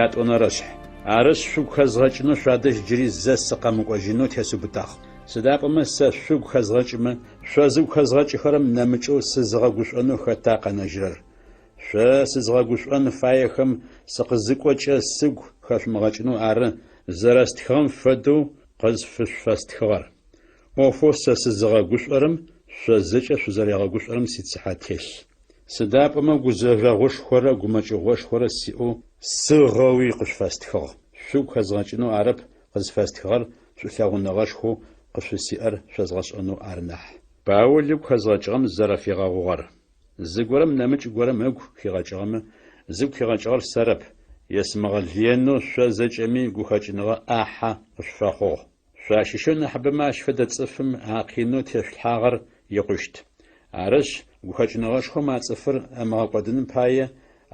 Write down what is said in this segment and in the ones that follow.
Ятӏонэрэшъхь. Арышъ, шъугу хэзгъэкӏынэу шъуадэжь джыри зэ сыкъэмыкӏожьынэу тесыубытагъ. Сыда пӏомэ сэ шъугу хэзгъэкӏымэ, шъо зыгу хэзгъэкӏыхэрэм нэмыкӏэу сызыгъэгушӏонэу хэта къэнэжьырэр? Шъо сызгъэгушӏон фаехэм сыкъызыкӏокӏэ сыгу хэшъумыгъэкӏынэу ары зэрэстхыгъэм фэдэу къызфышъуфэстхыгъэр. ӏофэу сэ сызыгъэгушӏорэм шъо зэкӏэ шъузэригъэгушӏорэм сицыхьэ телъ. Сыда пӏомэ гузэжъогъушхорэ гумэкӏыгъошхорэ сиӏэу сыгъэуи къышъуфэстхыгъ. Шъугу хэзгъэкӏынэу арэп къызфэстхыгъэр шӏулъэгъуныгъэшхоу къышъусиӏэр шъозгъэшӏэнэу ары нахь. Паул ыгу хэзгъэкӏыгъэм зэрэфигъэгъугъэр. Зыгорэм нэмыкӏ горэм ыгу хигъэкӏыгъэмэ, зыгу хигъэкӏыгъэр сэрэп, есымыгъэлыенэу шъо зэкӏэми гухэкӏыныгъэ ӏахьэ къышъуфэхъугъ. Шъуащыщэу нахьыбэмэ ащ фэдэ цӏыфым а къинэу тешъулъхьагъэр икъущт. Арышъ, гухэкӏыныгъэшхом а цӏыфыр ымыгъэкӏодыным пае,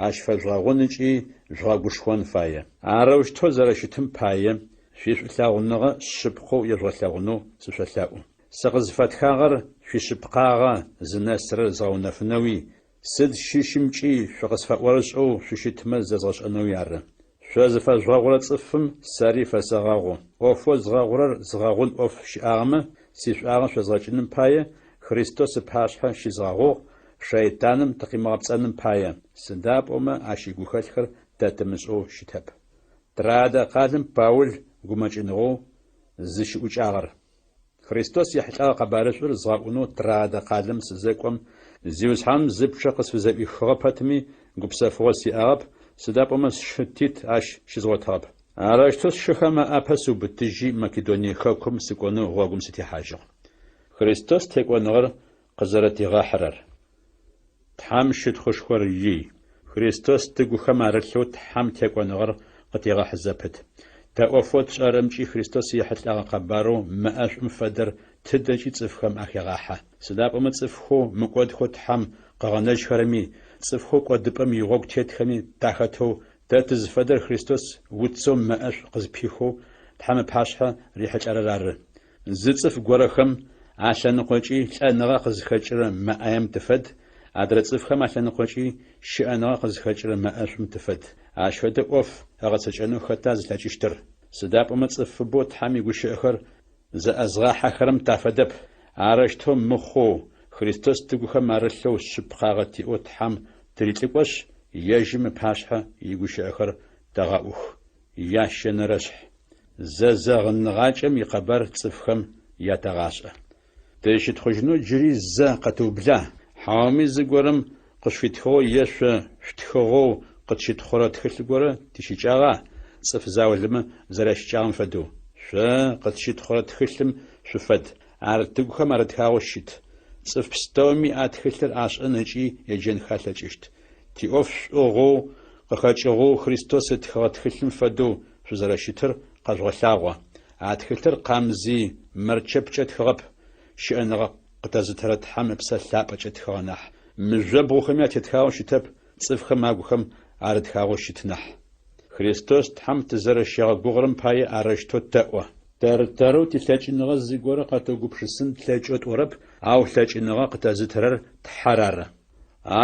ащ фэжъугъэгъун ыкӏи жъугъэгушхон фае. Арэущтэу зэрэщытым пае, шъуишӏулъэгъуныгъэ шъыпкъэу ежъугъэлъэгъунэу сышъолъэӏу. Сыкъызфэтхагъэр шъуишъыпкъагъэ зынэсырэр згъэунэфынэуи, сыд щыщымкӏи шъукъысфэӏорышӏэу шъущытмэ зэзгъэшӏэнэуи ары. Шъо зыфэжъугъэгъурэ цӏыфым сэри фэсэгъэгъу. ӏофэу згъэгъурэр згъэгъун ӏоф щыӏагъэмэ, сишӏуагъэ шъозгъэкӏыным пае, Христос ыпашъхьэ щызгъэгъугъ, шэйтаным тыкъимыгъэпцӏэным пае, сыда пӏомэ ащ игухэлъхэр тэ тымышӏэу щытэп. Троадэ къалэм Паул гумэкӏыныгъэу зыщыӏукӏагъэр. Христос ехьылӏэгъэ къэбарышӏур згъэӏунэу Троадэ къалэм сызэкӏом, Зиусхьаным зы пчъэ къысфызэӏуихыгъэ пэтми, гупсэфыгъо сиӏагъэп, сыда пӏомэ сшы Тит ащ щызгъотыгъэп. Арэущтэу сшыхэм аӏапэ сыубытыжьи, Македоние хэкум сыкӏонэу гъогум сытехьажьыгъ. Христос текӏоныгъэр къызэрэтигъэхьырэр. Тхьэм щытхъушхор ий. Христос тыгухэм арылъэу Тхьэм текӏоныгъэр къытегъэхь зэпыт. Тэ ӏофэу тшӏэрэмкӏи Христос ехьылӏэгъэ къэбарэу мэ ӏэшӏум фэдэр тыдэкӏи цӏыфхэм ахегъахьэ. Сыда пӏомэ цӏыфхэу мыкӏодхэу Тхьэм къыгъэнэжьхэрэми, цӏыфхэу кӏодыпӏэм игъогу тетхэми тахэтэу, тэ тызфэдэр Христос уцэу мэ ӏэшӏу къызпихэу Тхьэм ыпашъхьэ рихьылӏэрэр ары. Зы цӏыф горэхэм алъэныкъокӏи лӏэныгъэ къызхэкӏырэ мэ ӏаем тыфэд, адрэ цӏыфхэм алъэныкъокӏи щыӏэныгъэ къызхэкӏырэ мэ ӏэшӏум тыфэд. Ащ фэдэ ӏоф ыгъэцэкӏэнэу хэта зылъэкӏыщтыр? Сыда пӏомэ цӏыфыбэу Тхьэм игущыӏэхэр зэӏэзгъахьэхэрэм тафэдэп. Арэущтэу мыхъоу, Христос тыгухэм арылъэу шъыпкъагъэ тиӏэу Тхьэм тырилӏыкӏошъ, ежьым ыпашъхьэ игущыӏэхэр тэгъэӏух. Ящэнэрэшъхь. Зэзэгъыныгъакӏэм икъэбар цӏыфхэм ятэгъашӏэ. Тызщытхъужьынэу джыри зэ къэтыубла, хьауми зыгорэм къышъуфитхыгъэу е шъо шъутхыгъэу къытщытхъурэ тхылъ горэ тищыкӏагъа, цӏыф заулэмэ зэрящыкӏагъэм фэдэу? Шъо къытщытхъурэ тхылъым шъуфэд, ар тыгухэм арытхагъэу щыт. Цӏыф пстэуми а тхылъыр ашӏэн ыкӏи еджэнхэ алъэкӏыщт. Тиӏоф шӏугъэу къыхэкӏыгъэу Христос ытхыгъэ тхылъым фэдэу шъузэрэщытыр къэжъугъэлъагъо. А тхылъыр къамзый мэрчэпкӏэ тхыгъэп, щыӏэныгъэ къытэзытырэ Тхьэм Ыпсэ Лъапӏэкӏэ тхыгъэ нахь. Мыжъобгъухэми атетхагъэу щытэп, цӏыфхэм агухэм арытхагъэу щыт нахь. Христос Тхьэм тызэрэщигъэгугъырэм пае арэущтэу тэӏо. Тэр-тэрэу тилъэкӏыныгъэ зыгорэ къэтыугупшысын тлъэкӏэу тӏорэп, ау лъэкӏыныгъэ къытэзытырэр Тхьэр ары.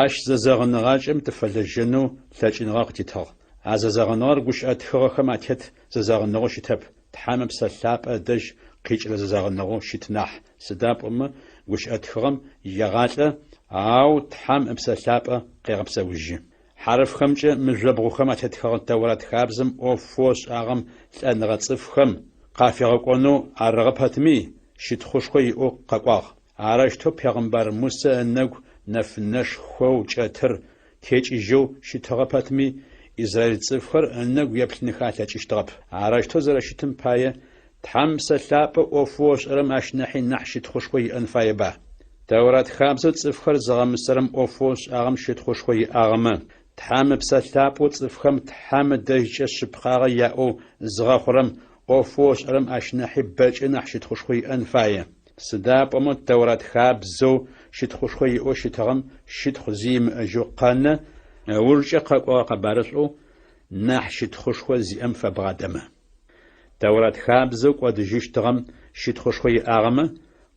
Ащ зэзэгъыныгъакӏэм тыфэлэжьэнэу лъэкӏыныгъэ къытитыгъ. А зэзэгъыныгъэр гущыӏэ тхыгъэхэм атет зэзэгъыныгъэу щытэп, Тхьэм Ыпсэ Лъапӏэ ыдэжь къикӏырэ зэзэгъыныгъэу щыт нахь, сыда пӏомэ гущыӏэ тхыгъэм егъалӏэ, ау Тхьэм Ыпсэ Лъапӏэ къегъэпсэужьы. Хьарыфхэмкӏэ мыжъобгъухэм атетхэгъэ Тэурат хабзэм ӏофэу ышӏагъэм лӏэныгъэ цӏыфхэм къафигъэкӏонэу арыгъэ пэтми, щытхъушхо иӏэу къэкӏуагъ. Арэущтэу пегъымбар Мусэ ынэгу нэфынэшхоу кӏэтыр текӏыжьэу щытыгъэ пэтми, израиль цӏыфхэр ынэгу еплъынхэ алъэкӏыщтыгъэп. Арэущтэу зэрэщытым пае, Тхьэм Ыпсэ Лъапӏэ ӏофэу ышӏэрэм ащ нахьи нахь щытхъушхо иӏэн фаеба? Тэурат хабзэу цӏыфхэр зыгъэмысэрэм ӏофэу ышӏагъэм щытхъушхо иӏагъэмэ, Тхьэм Ыпсэ Лъапӏэу цӏыфхэм Тхьэм ыдэжькӏэ шъыпкъагъэ яӏэу зыгъэхъурэм ӏофэу ышӏэрэм ащ нахьи бэкӏэ нахь щытхъушхо иӏэн фае. Сыда пӏомэ Тэурат хабзэу щытхъушхо иӏэу щытыгъэм щытхъу зи имыӏэжьэу къэнэ, ыужкӏэ къэкӏогъэ къэбарышӏоу нахь щытхъушхо зиӏэм фэбгъадэмэ. Тэурат хабзэу кӏодыжьыщтыгъэм щытхъушхо иӏагъэмэ,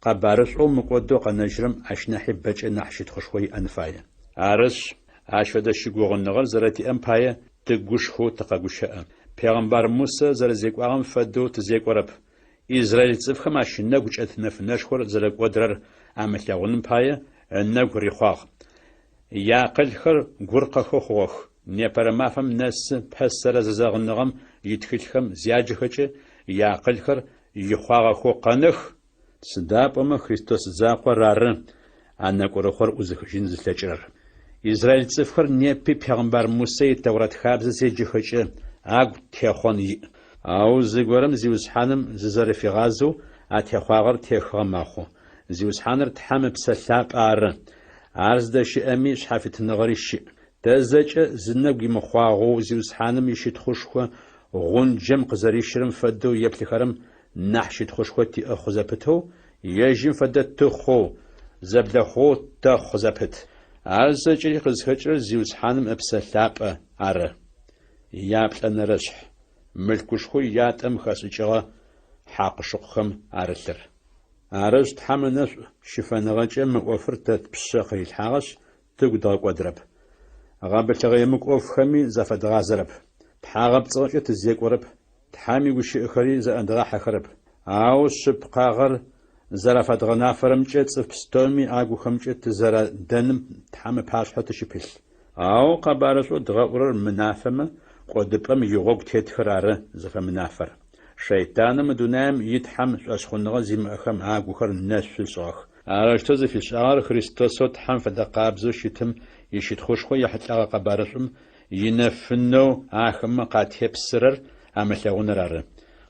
къэбарышӏоу мыкӏодэу къэнэжьырэм ащ нахьи бэкӏэ нахь щытхъушхо иӏэн фае. Арышъ, ащ фэдэ щыгугъыныгъэр зэрэтиӏэм пае. тыгушхоу тыкъэгущыӏэ. Пегъымбар Мусэ зэрэзекӏуагъэм фэдэу тызекӏорэп. Израил цӏыфхэм ащ ынэгу кӏэт нэфынэшхор зэрэкӏодырэр амылъэгъуным пае, ынэгу рихъуагъ. Яакъылхэр гуркъэхэу хъугъэх. Непэрэ мафэм нэсы пэсэрэ зэзэгъыныгъэм итхылъхэм зяджэхэкӏэ, яакъылхэр ихъуагъэхэу къэнэх, сыда пӏомэ Христос закъор ары а нэкӏурыхъор ӏузыхыжьын зылъэкӏырэр. Израил цӏыфхэр непи пегъымбар Мусэ и Тэурат хабзэ зеджэхэкӏэ, агу техъон иӏ. Ау зыгорэм Зиусхьаным зызэрэфигъазэу а техъуагъэр техыгъэ мэхъу. Зиусхьаныр Тхьэм Ыпсэ Лъапӏэ ары. Ар зыдэщыӏэми шъхьафитыныгъэри щыӏ. Тэ зэкӏэ зынэгу имыхъуагъэу Зиусхьаным ищытхъушхо гъунджэм къызэрищырэм фэдэу еплъыхэрэм нахь щытхъушхо тиӏэ хъу зэпытэу, ежьым фэдэ тыхъоу, зэблэхъугъэу тэхъу зэпыт. Ар зэкӏэри къызхэкӏырэр Зиусхьаным Ыпсэ Лъапӏэ ары. Яплӏэнэрэшъхь, мылъкушхоу ятӏэм хэшӏыкӏыгъэ хьакъу-шыкъухэм арылъыр. Арышъ, Тхьэм ынэшӏу щыфэныгъэкӏэ мы ӏофыр тэ тпшъэ къырилъхьагъэшъ, тыгу дгъэкӏодырэп. Гъэбылъыгъэ емыкӏу ӏофхэми зафэдгъазэрэп. Тхьагъэпцӏыгъэкӏэ тызекӏорэп, Тхьэм игущыӏэхэри зэӏэдгъахьэхэрэп. Ау шъыпкъагъэр зэрафэдгъэнафэрэмкӏэ цӏыф пстэуми агухэмкӏэ тызэрадэным Тхьэм ыпашъхьэ тыщыпылъ. Ау къэбарышӏоу дгъэӏурэр мынафэмэ, кӏодыпӏэм игъогу тетхэр ары зыфэмынафэр. Шэйтанэу мы дунаим и Тхьэм шӏошъхъуныгъэ зимыӏэхэм агухэр нэшъу ышӏыгъэх. Арэущтэу зыфишӏагъэр Христосэу Тхьэм фэдэ къабзэу щытым ищытхъушхо ехьылӏэгъэ къэбарышӏум инэфынэу ахэмэ къатепсырэр амылъэгъуныр ары.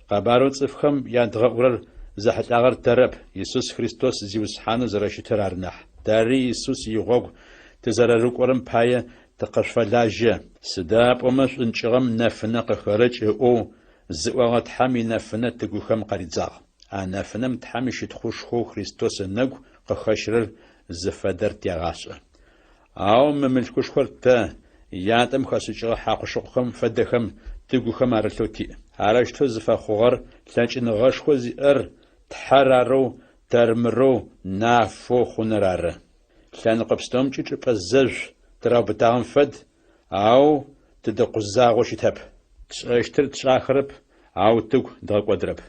Къэбарэу цӏыфхэм ядгъэӏурэр зэхьылӏагъэр тэрэп, Исус Христос Зиусхьанэу зэрэщытыр ары нахь. Тэри Исус игъогу тызэрэрыкӏорэм пае тыкъышъуфэлажьэ. Сыда пӏомэ шӏункӏыгъэм нэфынэ къыхэрэкӏ ыӏоу зыӏогъэ Тхьэм инэфынэ тыгухэм къаридзагъ. А нэфынэм Тхьэм ищытхъушхоу Христос ынэгу къыхэщырэр зыфэдэр тегъашӏэ. Ау мы мылъкушхор тэ, ятӏэм хэшӏыкӏыгъэ хьакъу-шыкъухэм фэдэхэм, тыгухэм арылъэу тиӏ. Арэущтэу зыфэхъугъэр лъэкӏыныгъэшхо зиӏэр Тхьэр арэу, тэрмырэу, нафэу хъуныр ары. Лъэныкъо пстэумкӏи чӏыпӏэ зэжъу тыраубытагъэм фэд, ау тыдэкъузагъэу щытэп. Тшӏэщтыр тшӏахэрэп, ау тыгу дгъэкӏодырэп.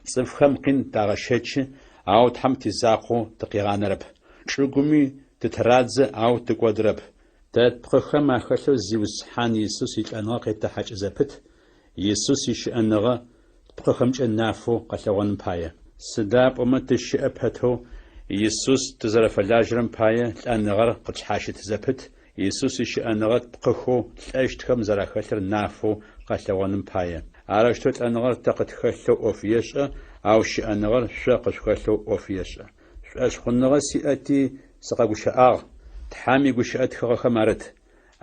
Цӏыфхэм къин тагъэщэчы, ау Тхьэм тизакъоу тыкъигъанэрэп. Чӏыгуми тытырадзэ, ау тыкӏодырэп. Тэ тпкъыхэм ахэлъэу Зиусхьан Исус илӏэныгъэ къетэхьакӏ зэпыт, Исус ищыӏэныгъэ тпкъыхэмкӏэ нафэу къэлъэгъоным пае. Сыда пӏомэ тыщыӏэ пэтэу Исус тызэрэфэлажьэрэм пае лӏэныгъэр къытшъхьащыт зэпыт, Исус ищыӏэныгъэ тпкъыхэу лӏэщтхэм зэрахэлъыр нафэу къэлъэгъоным пае. Арэущтэу лӏэныгъэр тэ къытхэлъэу ӏоф ешӏэ, ау щыӏэныгъэр шъо къышъухэлъэу ӏоф ешӏэ. Шӏошъхъуныгъэ сиӏэти, сыкъэгущыӏагъ, Тхьэм игущыӏэ тхыгъэхэм арыт.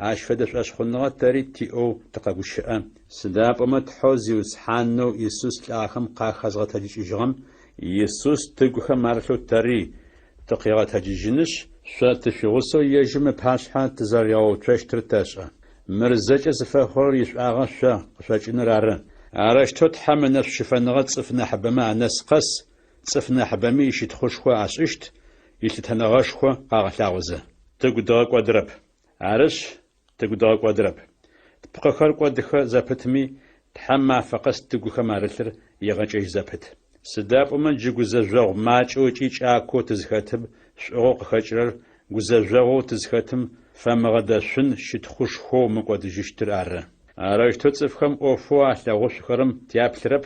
Ащ фэдэ шӏошъхъуныгъэ тэри тиӏэу тыкъэгущыӏэ, сыда пӏомэ Тхьэу Зиусхьанэу Исус лӏагъэхэм къахэзгъэтэджыкӏыжьыгъэм Исус тыгухэм арылъэу тэри тыкъигъэтэджыжьынышъ, шъо тышъуигъусэу ежьым ыпашъхьэ тызэригъэуцощтыр тэшӏэ. Мыр зэкӏэ зыфэхъурэр ишӏуагъэ шъо къышъокӏыныр ары. Арэущтэу Тхьэм ынэшӏу щыфэныгъэ цӏыф нахьыбэмэ анэс къэс, цӏыф нахьыбэми ищытхъушхо ашӏыщт, илъытэныгъэшхо къагъэлъагъозэ. Тыгу дгъэкӏодырэп. Арышъ, тыгу дгъэкӏодырэп. Тпкъыхэр кӏодыхэ зэпытми, Тхьэм мафэ къэс тыгухэм арылъыр егъэкӏэжь зэпыт. Сыда пӏомэ джы гузэжъогъу макӏэу ыкӏи кӏакоу тызхэтым шӏугъэу къыхэкӏырэр гузэжъогъоу тызхэтым фэмыгъэдэшъун щытхъушхоу мыкӏодыжьыщтыр ары. Арэущтэу цӏыфхэм ӏофэу алъэгъушъухэрэм тяплъырэп,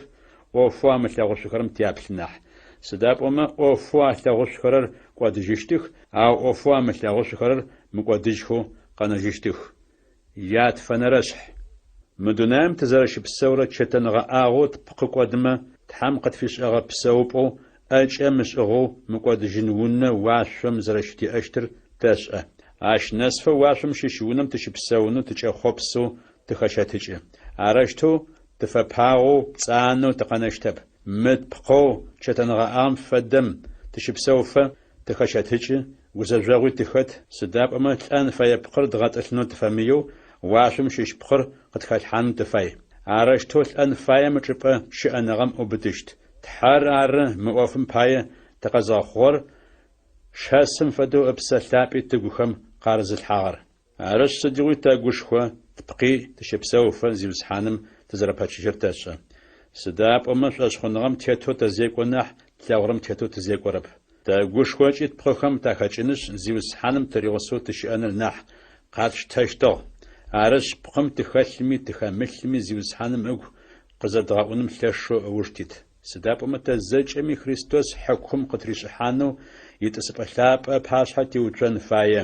ӏофэу амылъэгъушъухэрэм тяплъы нахь. Сыда пӏомэ ӏофэу алъэгъушъухэрэр кӏодыжьыщтых, ау ӏофэу амылъэгъушъухэрэр мыкӏодыжьхэу къэнэжьыщтых. Ятфэнэрэшъхь. Мы дунаим тызэрэщыпсэурэ чэтэн гъэӏагъэу тпкъы кӏодымэ, Тхьэм къытфишӏэгъэ псэупӏэу ӏэкӏэ мышӏыгъэу мыкӏодыжьын унэ уашъом зэрэщытиӏэщтыр тэшӏэ. Ащ нэсыфэ уашъом щыщ унэм тыщыпсэунэу тыкӏэхъопсэу тыхэщэтыкӏы. Арэущтэу тыфэпагъэу, пцӏанэу тыкъэнэщтэп. Мы тпкъэу чэтэнгъэӏагъэм фэдэм тыщыпсэуфэ, тыхэщэтыкӏы, гузэжъогъуи тыхэт, сыда пӏомэ лӏэн фэе пкъыр дгъэтӏылъынэу тыфэмыеу, уашъом щыщ пкъыр къытхалъхьаным тыфай. Арэущтэу лӏэн фаем ычӏыпӏэ щыӏэныгъэм ыубытыщт. Тхьэр ары мы ӏофым пае тыкъэзгъэхъугъэр, шэсым фэдэу Ыпсэ Лъапӏи тыгухэм къарызылъхьагъэр. Арышъ, сыдигъуи тэгушхо, тпкъи тыщэпсэуфэ, Зиусхьаным тызэрэпэчыжьэр тэшӏэ. Сыда пӏомэ шӏошъхъуныгъэм тетэу тэзекӏо нахь, тлъэгъурэм тетэу тызекӏорэп. Тэгушхокӏи тпкъыхэм тахэкӏынышъ, Зиусхьаным тыригъусэу тыщыӏэныр нахь къатштэщтыгъ. Арышъ, пкъым тыхэлъми тыхэмылъми Зиусхьаным ыгу къызэдгъэӏуным лъэшэу ыуж тит. Сыда пӏомэ тэ зэкӏэми Христос хьыкум къытришӏыхьанэу итӏысыпӏэ лъапӏэ ыпашъхьэ тиуцон фае,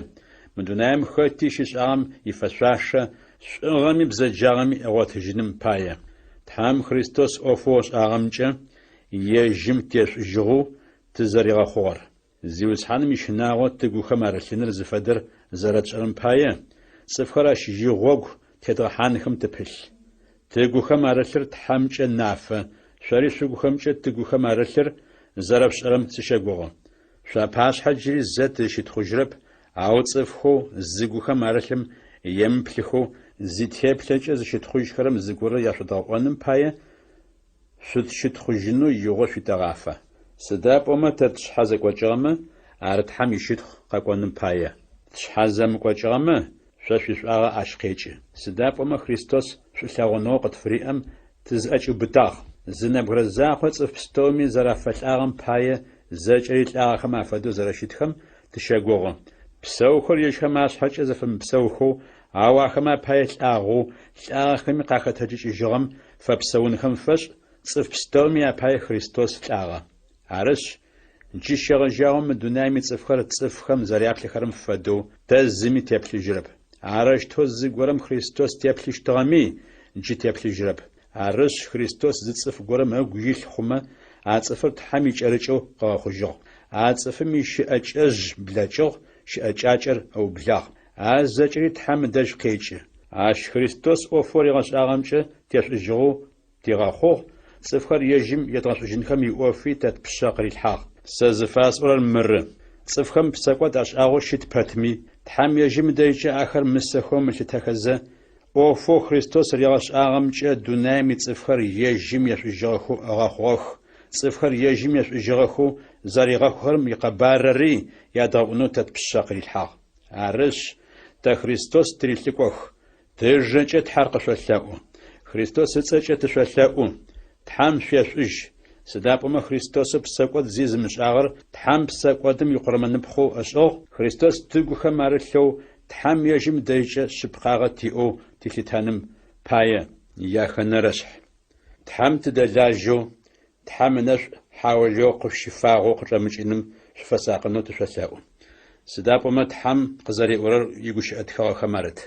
мы дунаим хэти щишӏагъэм ифэшъуашэ, шӏугъэми бзэджагъэми ыгъотыжьыным пае. Тхьэм Христос ӏофэу ышӏагъэмкӏэ ежьым тешӏужьыгъэу тызэригъэхъугъэр. Зиусхьаным ищынагъо тыгухэм арылъыныр зыфэдэр зэрэтшӏэрэм пае, цӏыфхэр ащ игъогу тедгъэхьанхэм тыпылъ. Тыгухэм арылъыр Тхьэмкӏэ нафэ, шъори шъугухэмкӏэ тыгухэм арылъыр зэрэшъушӏэрэм сыщэгугъы. Шъуапашъхьэ джыри зэ тызщытхъужьырэп, ау цӏыфхэу зыгухэм арылъым емыплъыхэу зитеплъэкӏэ зыщытхъужьхэрэм зыгорэ яшъодгъэӏоным пае шъутщытхъужьынэу игъо шъуитэгъафэ. Сыда пӏомэ тэ тшъхьэ зэкӏокӏыгъэмэ, ар Тхьэм ищытхъу къэкӏоным пае. Тшъхьэ зэмыкӏокӏыгъэмэ, шъо шъуишӏуагъэ ащ къекӏы. Сыда пӏомэ Христос шӏулъэгъуныгъэу къытфыриӏэм тызӏэкӏиубытагъ. Зы нэбгырэ закъо цӏыф пстэуми зэрафэлӏагъэм пае зэкӏэри лӏагъэхэм афэдэу зэрэщытхэм тыщэгугъы. Псэухэр ежьхэм ашъхьэкӏэ зэфэмыпсэухэу, ау ахэмэ апае лӏагъэу, лӏагъэхэми къахэтэджыкӏыжьыгъэм фэпсэунхэм фэшӏ, цӏыф пстэуми апае Христос лӏагъэ. Арышъ, джы щегъэжьагъэу мы дунаим ицӏыфхэр цӏыфхэм зэряплъыхэрэм фэдэу тэ зыми теплъыжьырэп. Арэущтэу зыгорэм Христос теплъыщтыгъэми, джы теплъыжьырэп. Арышъ, Христос зы цӏыф горэм ыгу илъ хъумэ, а цӏыфыр Тхьэм икӏэрыкӏэу къыгъэхъужьыгъ. А цӏыфым ищыӏэкӏэжъ блэкӏыгъ, щыӏэкӏакӏэр ыублагъ. А зэкӏэри Тхьэм ыдэжь къекӏы. Ащ Христос ӏофэу ригъэшӏагъэмкӏэ тешӏужьыгъэу тигъэхъугъ, цӏыфхэр ежьым едгъэшӏужьынхэм иӏофи тэ тпшъэ къырилъхьагъ. Сэ зыфасӏорэр мыры, цӏыфхэм псэкӏод ашӏагъэу щыт пэтми, Тхьэм ежьым ыдэжькӏэ ахэр мысэхэу ымылъытэхэзэ, ӏофэу Христос ригъэшӏагъэмкӏэ дунаим ицӏыфхэр ежьым ешӏужьыгъэхэу ыгъэхъугъэх, цӏыфхэр ежьым ешӏужьыгъэхэу зэригъэхъухэрэм икъэбарыри ядгъэӏунэу тэ тпшъэ къырилъхьагъ. Арышъ, тэ Христос тырилӏыкӏох, тыжэкӏэ Тхьэр къышъолъэӏу. Христос ыцӏэкӏэ тышъолъэӏу, Тхьэм шъуешӏужь, сыда пӏомэ Христосэу псэкӏод зи зымышӏагъэр Тхьэм псэкӏодым икъурмэныпхъэу ышӏыгъ, Христос тыгухэм арылъэу Тхьэм ежьым дэжькӏэ шъыпкъагъэ тиӏэу тилъытэным пае. Яхэнэрэшъхь. Тхьэм тыдэлажьэу, Тхьэм ынэшӏу хьаулыеу къышъущыфагъэу къычӏэмыкӏыным шъуфэсакъынэу тышъолъэӏу. Сыда пӏомэ Тхьэм къызэриӏорэр игущыӏэ тхыгъэхэм арыт.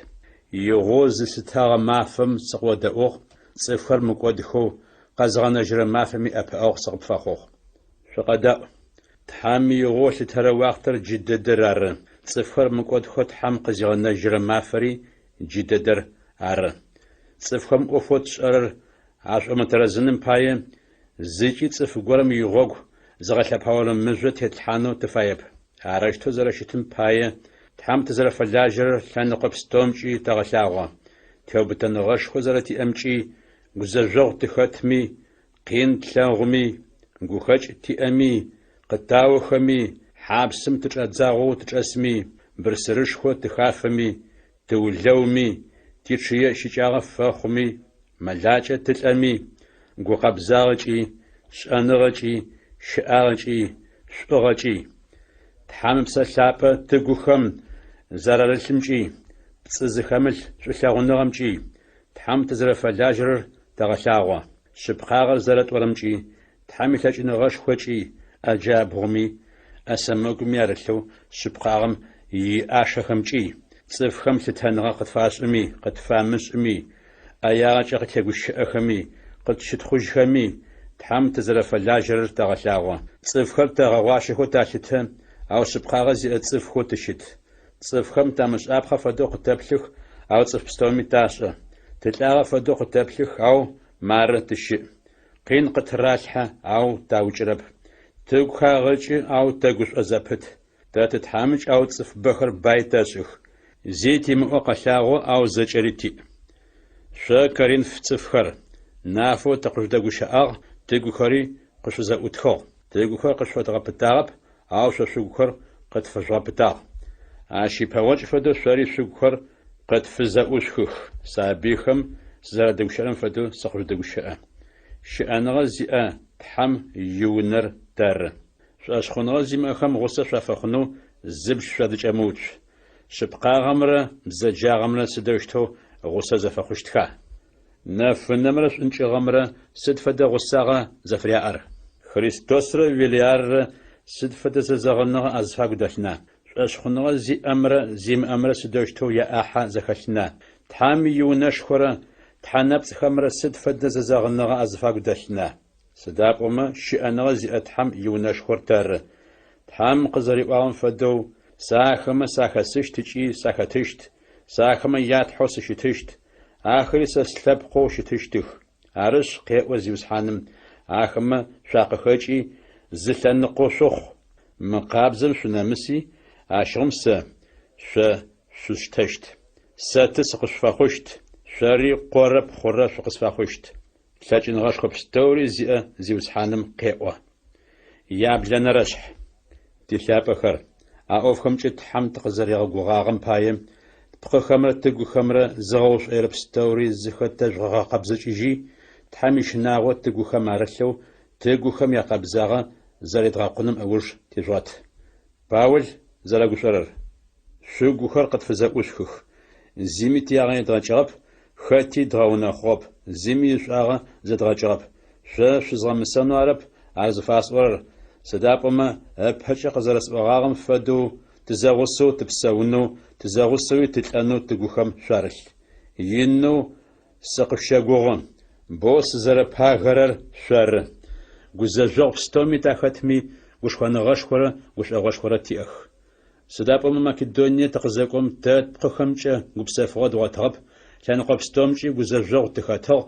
Игъоу зыслъытэгъэ мафэм сыкъыодэӏугъ, цӏыфхэр мыкӏодхэу къэзыгъэнэжьырэ мафэми ӏэпыӏэгъу сыкъыпфэхъугъ. Шъукъэдэӏу! Тхьэм игъоу ылъытэрэ уахътэр джы дэдэр ары, цӏыфхэр мыкӏодхэу Тхьэм къызигъэнэжьырэ мафэри джы дэдэр ары. Цӏыфхэм ӏофэу тшӏэрэр ашӏомытэрэзыным пае, зыкӏи цӏыф горэм игъогу зыгъэлъэпаорэ мыжъо тетлъхьанэу тыфаеп. Арэущтэу зэрэщытым пае, Тхьэм тызэрэфэлажьэрэр лъэныкъо пстэумкӏи тэгъэлъагъо. Теубытэныгъэшхо зэрэтиӏэмкӏи, гузэжъогъу тыхэтми, къин тлъэгъуми, гухэкӏ тиӏэми, къытаохэми, хьапсым тычӏадзагъэу тычӏэсми, бырсырышхо тыхафэми, тыулэуми, тичъые щыкӏагъэ фэхъуми, мэлакӏэ тылӏэми, гукъэбзагъэкӏи, шӏэныгъэкӏи, щыӏагъэкӏи, шӏугъэкӏи, Тхьэм Ыпсэ Лъапӏэ тыгухэм зэрарылъымкӏи, пцӏы зыхэмылъ шӏулъэгъуныгъэмкӏи, Тхьэм тызэрэфэлажьэрэр тэгъэлъагъо. Шъыпкъагъэр зэрэтӏорэмкӏи, Тхьэм илъэкӏыныгъэшхокӏи, ӏэ джабгъуми, ӏэ сэмэгуми арылъэу шъыпкъагъэм иӏашэхэмкӏи, цӏыфхэм лъытэныгъэ къытфашӏыми, къытфамышӏыми, ӏэягъэкӏэ къытегущыӏэхэми, къытщытхъужьхэми, Тхьэм тызэрэфэлажьэрэр тэгъэлъагъо. Цӏыфхэр тэгъэгъуащэхэу талъытэ, ау шъыпкъагъэ зиӏэ цӏыфхэу тыщыт. Цӏыфхэм тамышӏапхъэ фэдэу къытэплъых, ау цӏыф пстэуми ташӏэ. Тылӏагъэ фэдэу къытэплъых, ау мары тыщыӏ. Къин къытыралъхьэ, ау таукӏырэп. Тыгу хагъэкӏы, ау тэгушӏо зэпыт. Тэ тытхьамыкӏ, ау цӏыф бэхэр бай тэшӏых. Зи тимыӏэу къэлъагъо, ау зэкӏэри тиӏ. Шъо, Коринф цӏыфхэр, нафэу тыкъыжъудэгущыӏагъ, тыгухэри къышъуфызэӏутхыгъ. Тыгухэр къышъуфэдгъэпытагъэп, ау шъо шъугухэр къытфэжъугъэпытагъ. Ащ ипэгъокӏ фэдэу шъори шъугухэр. Къытфызэӏушъухых, сабыйхэм сызэрадэгущыӏэрэм фэдэу сыкъыжъудэгущыӏэ. Щыӏэныгъэ зиӏэ Тхьэм иунэр тэры. Шӏошъхъуныгъэ зимыӏэхэм гъусэ шъуафэхъунэу зыбж шъуадыкӏэмыуцу. Шъыпкъагъэмрэ бзэджагъэмрэ сыдэущтэу гъусэ зэфэхъущтха? Нэфынэмрэ шӏункӏыгъэмрэ сыд фэдэ гъусагъа зэфыряӏэр? Христосрэ Велиаррэ сыд фэдэ зэзэгъыныгъэ азыфагу дэлъына? Шӏошъхъуныгъэ зиӏэмрэ зимыӏэмрэ сыдэущтэу яӏахьэ зэхэлъына? Тхьэм иунэшхорэ тхьэ нэпцӏхэмрэ сыд фэдэ зэзэгъыныгъэ азыфагу дэлъына? Сыда пӏомэ щыӏэныгъэ зиӏэ Тхьэм иунэшхор тэры. Тхьэм къызэриӏуагъэм фэдэу, Сэ ахэмэ сахэсыщт ыкӏи сахэтыщт, сэ ахэмэ я Тхьэу сыщытыщт, ахэри сэ слъэпкъэу щытыщтых. Арышъ, къеӏо Зиусхьаным, ахэмэ шъуакъыхэкӏи, зы лъэныкъо шъухъу, мыкъабзэм шъунэмыси, ащыгъум сэ шъо шъусштэщт. Сэ ты сыкъышъуфэхъущт, шъори къорэ пхъурэ шъукъысфэхъущт. Лъэкӏыныгъэшхо пстэури зиӏэ Зиусхьаным къеӏо. Яблэнэрэшъхь. Тилъапӏэхэр, а ӏофхэмкӏэ Тхьэм тыкъызэригъэгугъагъэм пае, тпкъыхэмрэ тыгухэмрэ зыгъэушӏоирэ пстэури зыхэтэжъугъэгъэкъэбзыкӏыжьи, Тхьэм ищынагъо тыгухэм арылъэу, тыгухэм якъэбзагъэ зэредгъэкъуным ыуж тижъугъэт. Паул зэрэгушӏорэр. Шъугухэр къытфызэӏушъухых. Зыми тиягъэ едгъэкӏыгъэп, хэти дгъэунэхъугъэп, зыми ишӏуагъэ зэдгъэкӏыгъэп. Шъо шъузгъэмысэнэу арэп ар зыфасӏорэр, сыда пӏомэ ыпэкӏэ къызэрэсӏогъагъэм фэдэу тызэгъусэу тыпсэунэу, тызэгъусэуи тылӏэнэу тыгухэм шъуарылъ. Инэу сыкъышъущэгугъы, боу сызэрэпагэрэр шъоры. Гузэжъогъу пстэуми тахэтми, гушхоныгъэшхорэ гушӏогъошхорэ тиӏэх. Сыда пӏомэ Македоние тыкъызэкӏом, тэ тпкъыхэмкӏэ гупсэфыгъо дгъотыгъэп, лъэныкъо пстэумкӏи гузэжъогъу тыхэтыгъ,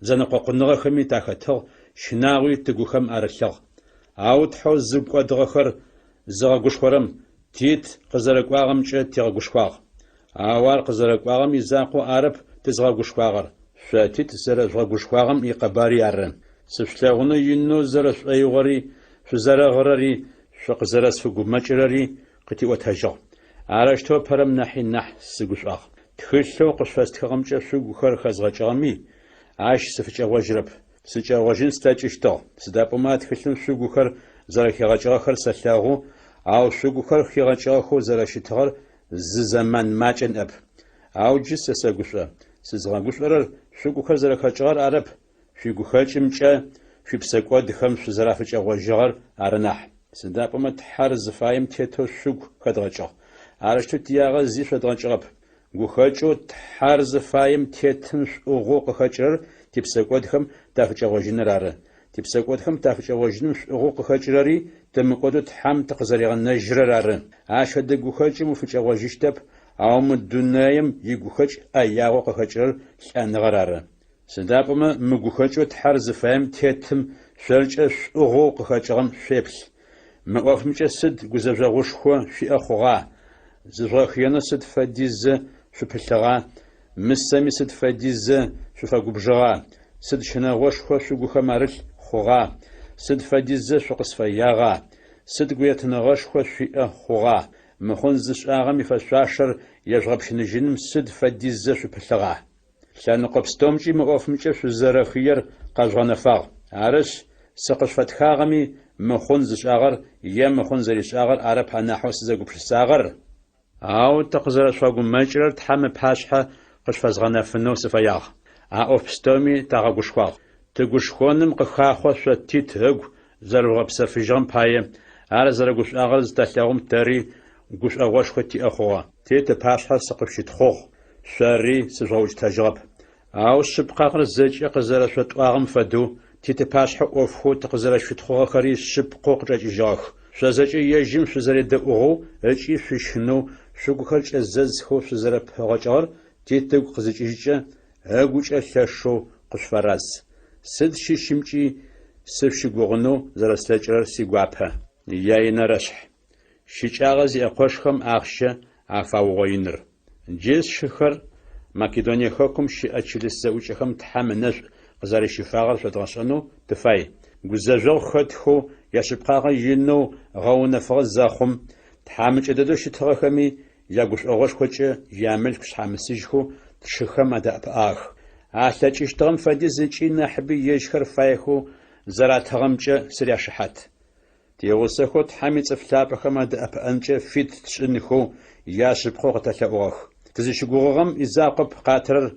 зэнэкъокъуныгъэхэми тахэтыгъ, щынагъуи тыгухэм арылъыгъ. Ау Тхьэу зыгу кӏодыгъэхэр зыгъэгушхорэм Тит къызэрэкӏуагъэмкӏэ тигъэгушхуагъ. Ау ар къызэрэкӏуагъэм изакъоу арэп тызгъэгушхуагъэр, шъо Тит зэрэжъугъэгушхуагъэм икъэбари ары. Сышъулъэгъунэу инэу зэрэшӏоигъори, шъузэрэгъырэри, Шъукъызэрэсфэгумэкӏырэри къытиӏотэжьыгъ. Арэущтэу ыпэрэм нахьи нахь сыгушӏуагъ. Тхылъэу къышъуфэстхыгъэмкӏэ шъугухэр хэзгъэкӏыгъэми, ащ сыфыкӏэгъожьырэп. Сыкӏэгъожьын слъэкӏыщтыгъ, сыда пӏомэ а тхылъым шъугухэр зэрэхигъэкӏыгъэхэр сэлъэгъу, ау шъугухэр хигъэкӏыгъэхэу зэрэщытыгъэр зы зэман макӏэ ныӏэп. Ау джы сэ сэгушӏо. Сызгъэгушӏорэр шъугухэр зэрэхэкӏыгъэр арэп, Шъуигухэкӏымкӏэ шъуипсэкӏодхэм шъузэрафыкӏэгъожьыгъэр ары нахь. Сыда пӏомэ Тхьэр зыфаем тетэу шъугу хэдгъэкӏыгъ. Арэущтэу тиягъэ зи шъодгъэкӏыгъэп. Гухэкӏэу Тхьэр зыфаем тетым шӏугъэу къыхэкӏырэр типсэкӏодхэм тафыкӏэгъожьыныр ары. Типсэкӏодхэм тафыкӏэгъожьыным шӏугъэу къыхэкӏырэри тымыкӏодэу Тхьэм тыкъызэригъэнэжьырэр ары. Ащ фэдэ гухэкӏым уфыкӏэгъожьыщтэп, ау мы дунаем игухэкӏ ӏэягъэу къыхэкӏырэр лӏэныгъэр ары. Сыда пӏомэ мы гухэкӏэу Тхьэр зыфаем тетым шъоркӏэ шӏугъэу къыхэкӏыгъэм шъуеплъ. Мы ӏофымкӏэ сыд гузэжъогъушхо шъуиӏэ хъугъа, зыжъугъэхыенэу сыд фэдизэ шъупылъыгъа, мысэми сыд фэдизэ шъуфэгубжыгъа, сыд щынэгъошхо шъугухэм арылъ хъугъа, сыд фэдизэ шъукъысфэягъа, сыд гуетыныгъэшхо шъуиӏэ хъугъа, мыхъун зышӏагъэм ифэшъуашэр ежъугъэпщыныжьыным сыд фэдизэ шъупылъыгъа? Лъэныкъо пстэумкӏи мы ӏофымкӏэ шъузэрэхыер къэжъугъэнэфагъ. Арышъ, сыкъышъуфэтхагъэми, мыхъун зышӏагъэр е мыхъун зэришӏагъэр арэп анахьэу сызэгупшысагъэр, ау тыкъызэрэшъуфэгумэкӏырэр Тхьэм ыпашъхьэ къышъуфэзгъэнэфынэу сыфэягъ. А ӏоф пстэуми тагъэгушхуагъ. Тыгушхоным къыхахъо шъо Тит ыгу зэрэжъугъэпсэфыжьыгъэм пае, ар зэрэгушӏуагъэр зытэлъэгъум тэри гушӏогъошхо тиӏэ хъугъэ. Тит ыпашъхьэ сыкъышъущытхъугъ, шъори сыжъугъэукӏытэжьыгъэп. Ау шъыпкъагъэр зэкӏэ къызэрэшъотӏуагъэм фэдэу, Тит ыпашъхьэ ӏофхэу тыкъызэрэшъущытхъугъэхэри шъыпкъэу къычӏэкӏыжьыгъэх. Шъо зэкӏэ ежьым шъузэредэӏугъэу ыкӏи шъущынэу, шъугухэр кӏэзэзхэу шъузэрэпэгъокӏыгъэр Тит ыгу къызыкӏыжькӏэ, ыгукӏэ лъэшэу къышъуфэраз. Сыд щыщымкӏи сышъущыгугъынэу зэрэслъэкӏырэр сигуапэ. Яинэрэшъхь. Щыкӏагъэ зиӏэ къошхэм ахъщэ афаугъоиныр. Джы сшыхэр, Македоние хэкум щыӏэ чылыс зэӏукӏэхэм Тхьэм ынэшӏу къызэрищыфагъэр шъодгъэшӏэнэу тыфай. Гузэжъогъу хэтхэу яшъыпкъагъэ инэу гъэунэфыгъэ зэхъум, тхьамыкӏэ дэдэу щытыгъэхэми, ягушӏогъошхокӏэ ямылъку шъхьамысыжьхэу тшыхэм адэӏэпыӏагъэх. Алъэкӏыщтыгъэм фэдиз ыкӏи нахьыби ежьхэр фаехэу зэратыгъэмкӏэ сыряшыхьат. Тигъусэхэу Тхьэм ицӏыф лъапӏэхэм адэӏэпыӏэнкӏэ фит тшӏынхэу яшъыпкъэу къытэлъэӏугъэх. Тызыщыгугъыгъэм изакъоп къатырэр,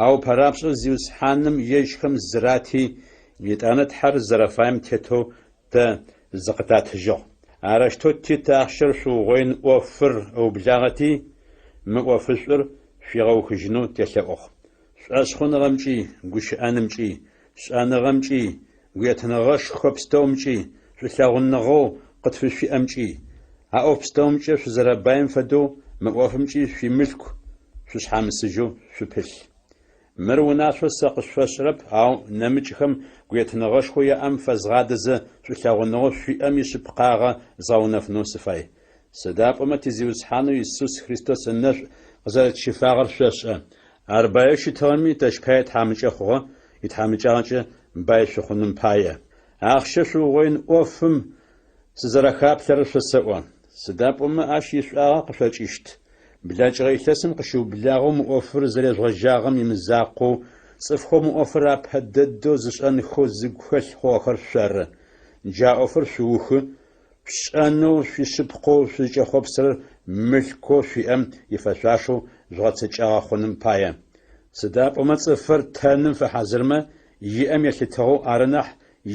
ау ыпэрапшӏэу Зиусхьаным ежьхэм зырати, етӏанэ Тхьэр зэрэфаем тетэу тэ зыкъытатыжьыгъ. Арэущтэу Тит ахъщэр шъуугъоин ӏофыр ыублагъэти, мы ӏофышӏур шъуигъэухыжьынэу телъэӏугъ. Шӏошъхъуныгъэмкӏи, гущыӏэнымкӏи, шӏэныгъэмкӏи, гуетыныгъэшхо пстэумкӏи, шӏулъэгъуныгъэу къытфышъуиӏэмкӏи, а ӏоф пстэумкӏэ шъузэрэбаим фэдэу мы ӏофымкӏи шъуимылъку шъушъхьамысыжьэу шъупылъ. Мыр унашъоу сэ къышъуфэсшӏырэп, ау нэмыкӏхэм гуетыныгъэшхоу яӏэм фэзгъадэзэ шӏулъэгъуныгъэу шъуиӏэм ишъыпкъагъэ згъэунэфынэу сыфай. Сыда пӏомэ ти Зиусхьанэу Исус Христос ынэшӏу къызэрэтщифагъэр шъошӏэ. Ар баеу щытыгъэми, тэщ пае тхьамыкӏэ хъугъэ, итхьамыкӏагъэкӏэ бай шъухъуным пае. Ахъщэ шъуугъоин ӏофым сызэрэхаплъэрэр шъосэӏо. Сыда пӏомэ ащ ишӏуагъэ къышъокӏыщт. Блэкӏыгъэ илъэсым къыщыублагъэу мы ӏофыр зэрежъугъэжьагъэм имызакъоу, цӏыфхэу мы ӏофыр апэ дэдэу зышӏэнхэу зыгу хэлъ хъугъэхэр шъоры. Джа ӏофыр шъуухы, Шъушӏэнэу шъуишъыпкъэу шъузкӏэхъопсырэр мылъкоу шъуиӏэм ифэшъуашэу жъугъэцэкӏагъэ хъуным пае. Сыда пӏомэ цӏыфыр тэным фэхьазырмэ, иӏэм елъытыгъэу ары нахь,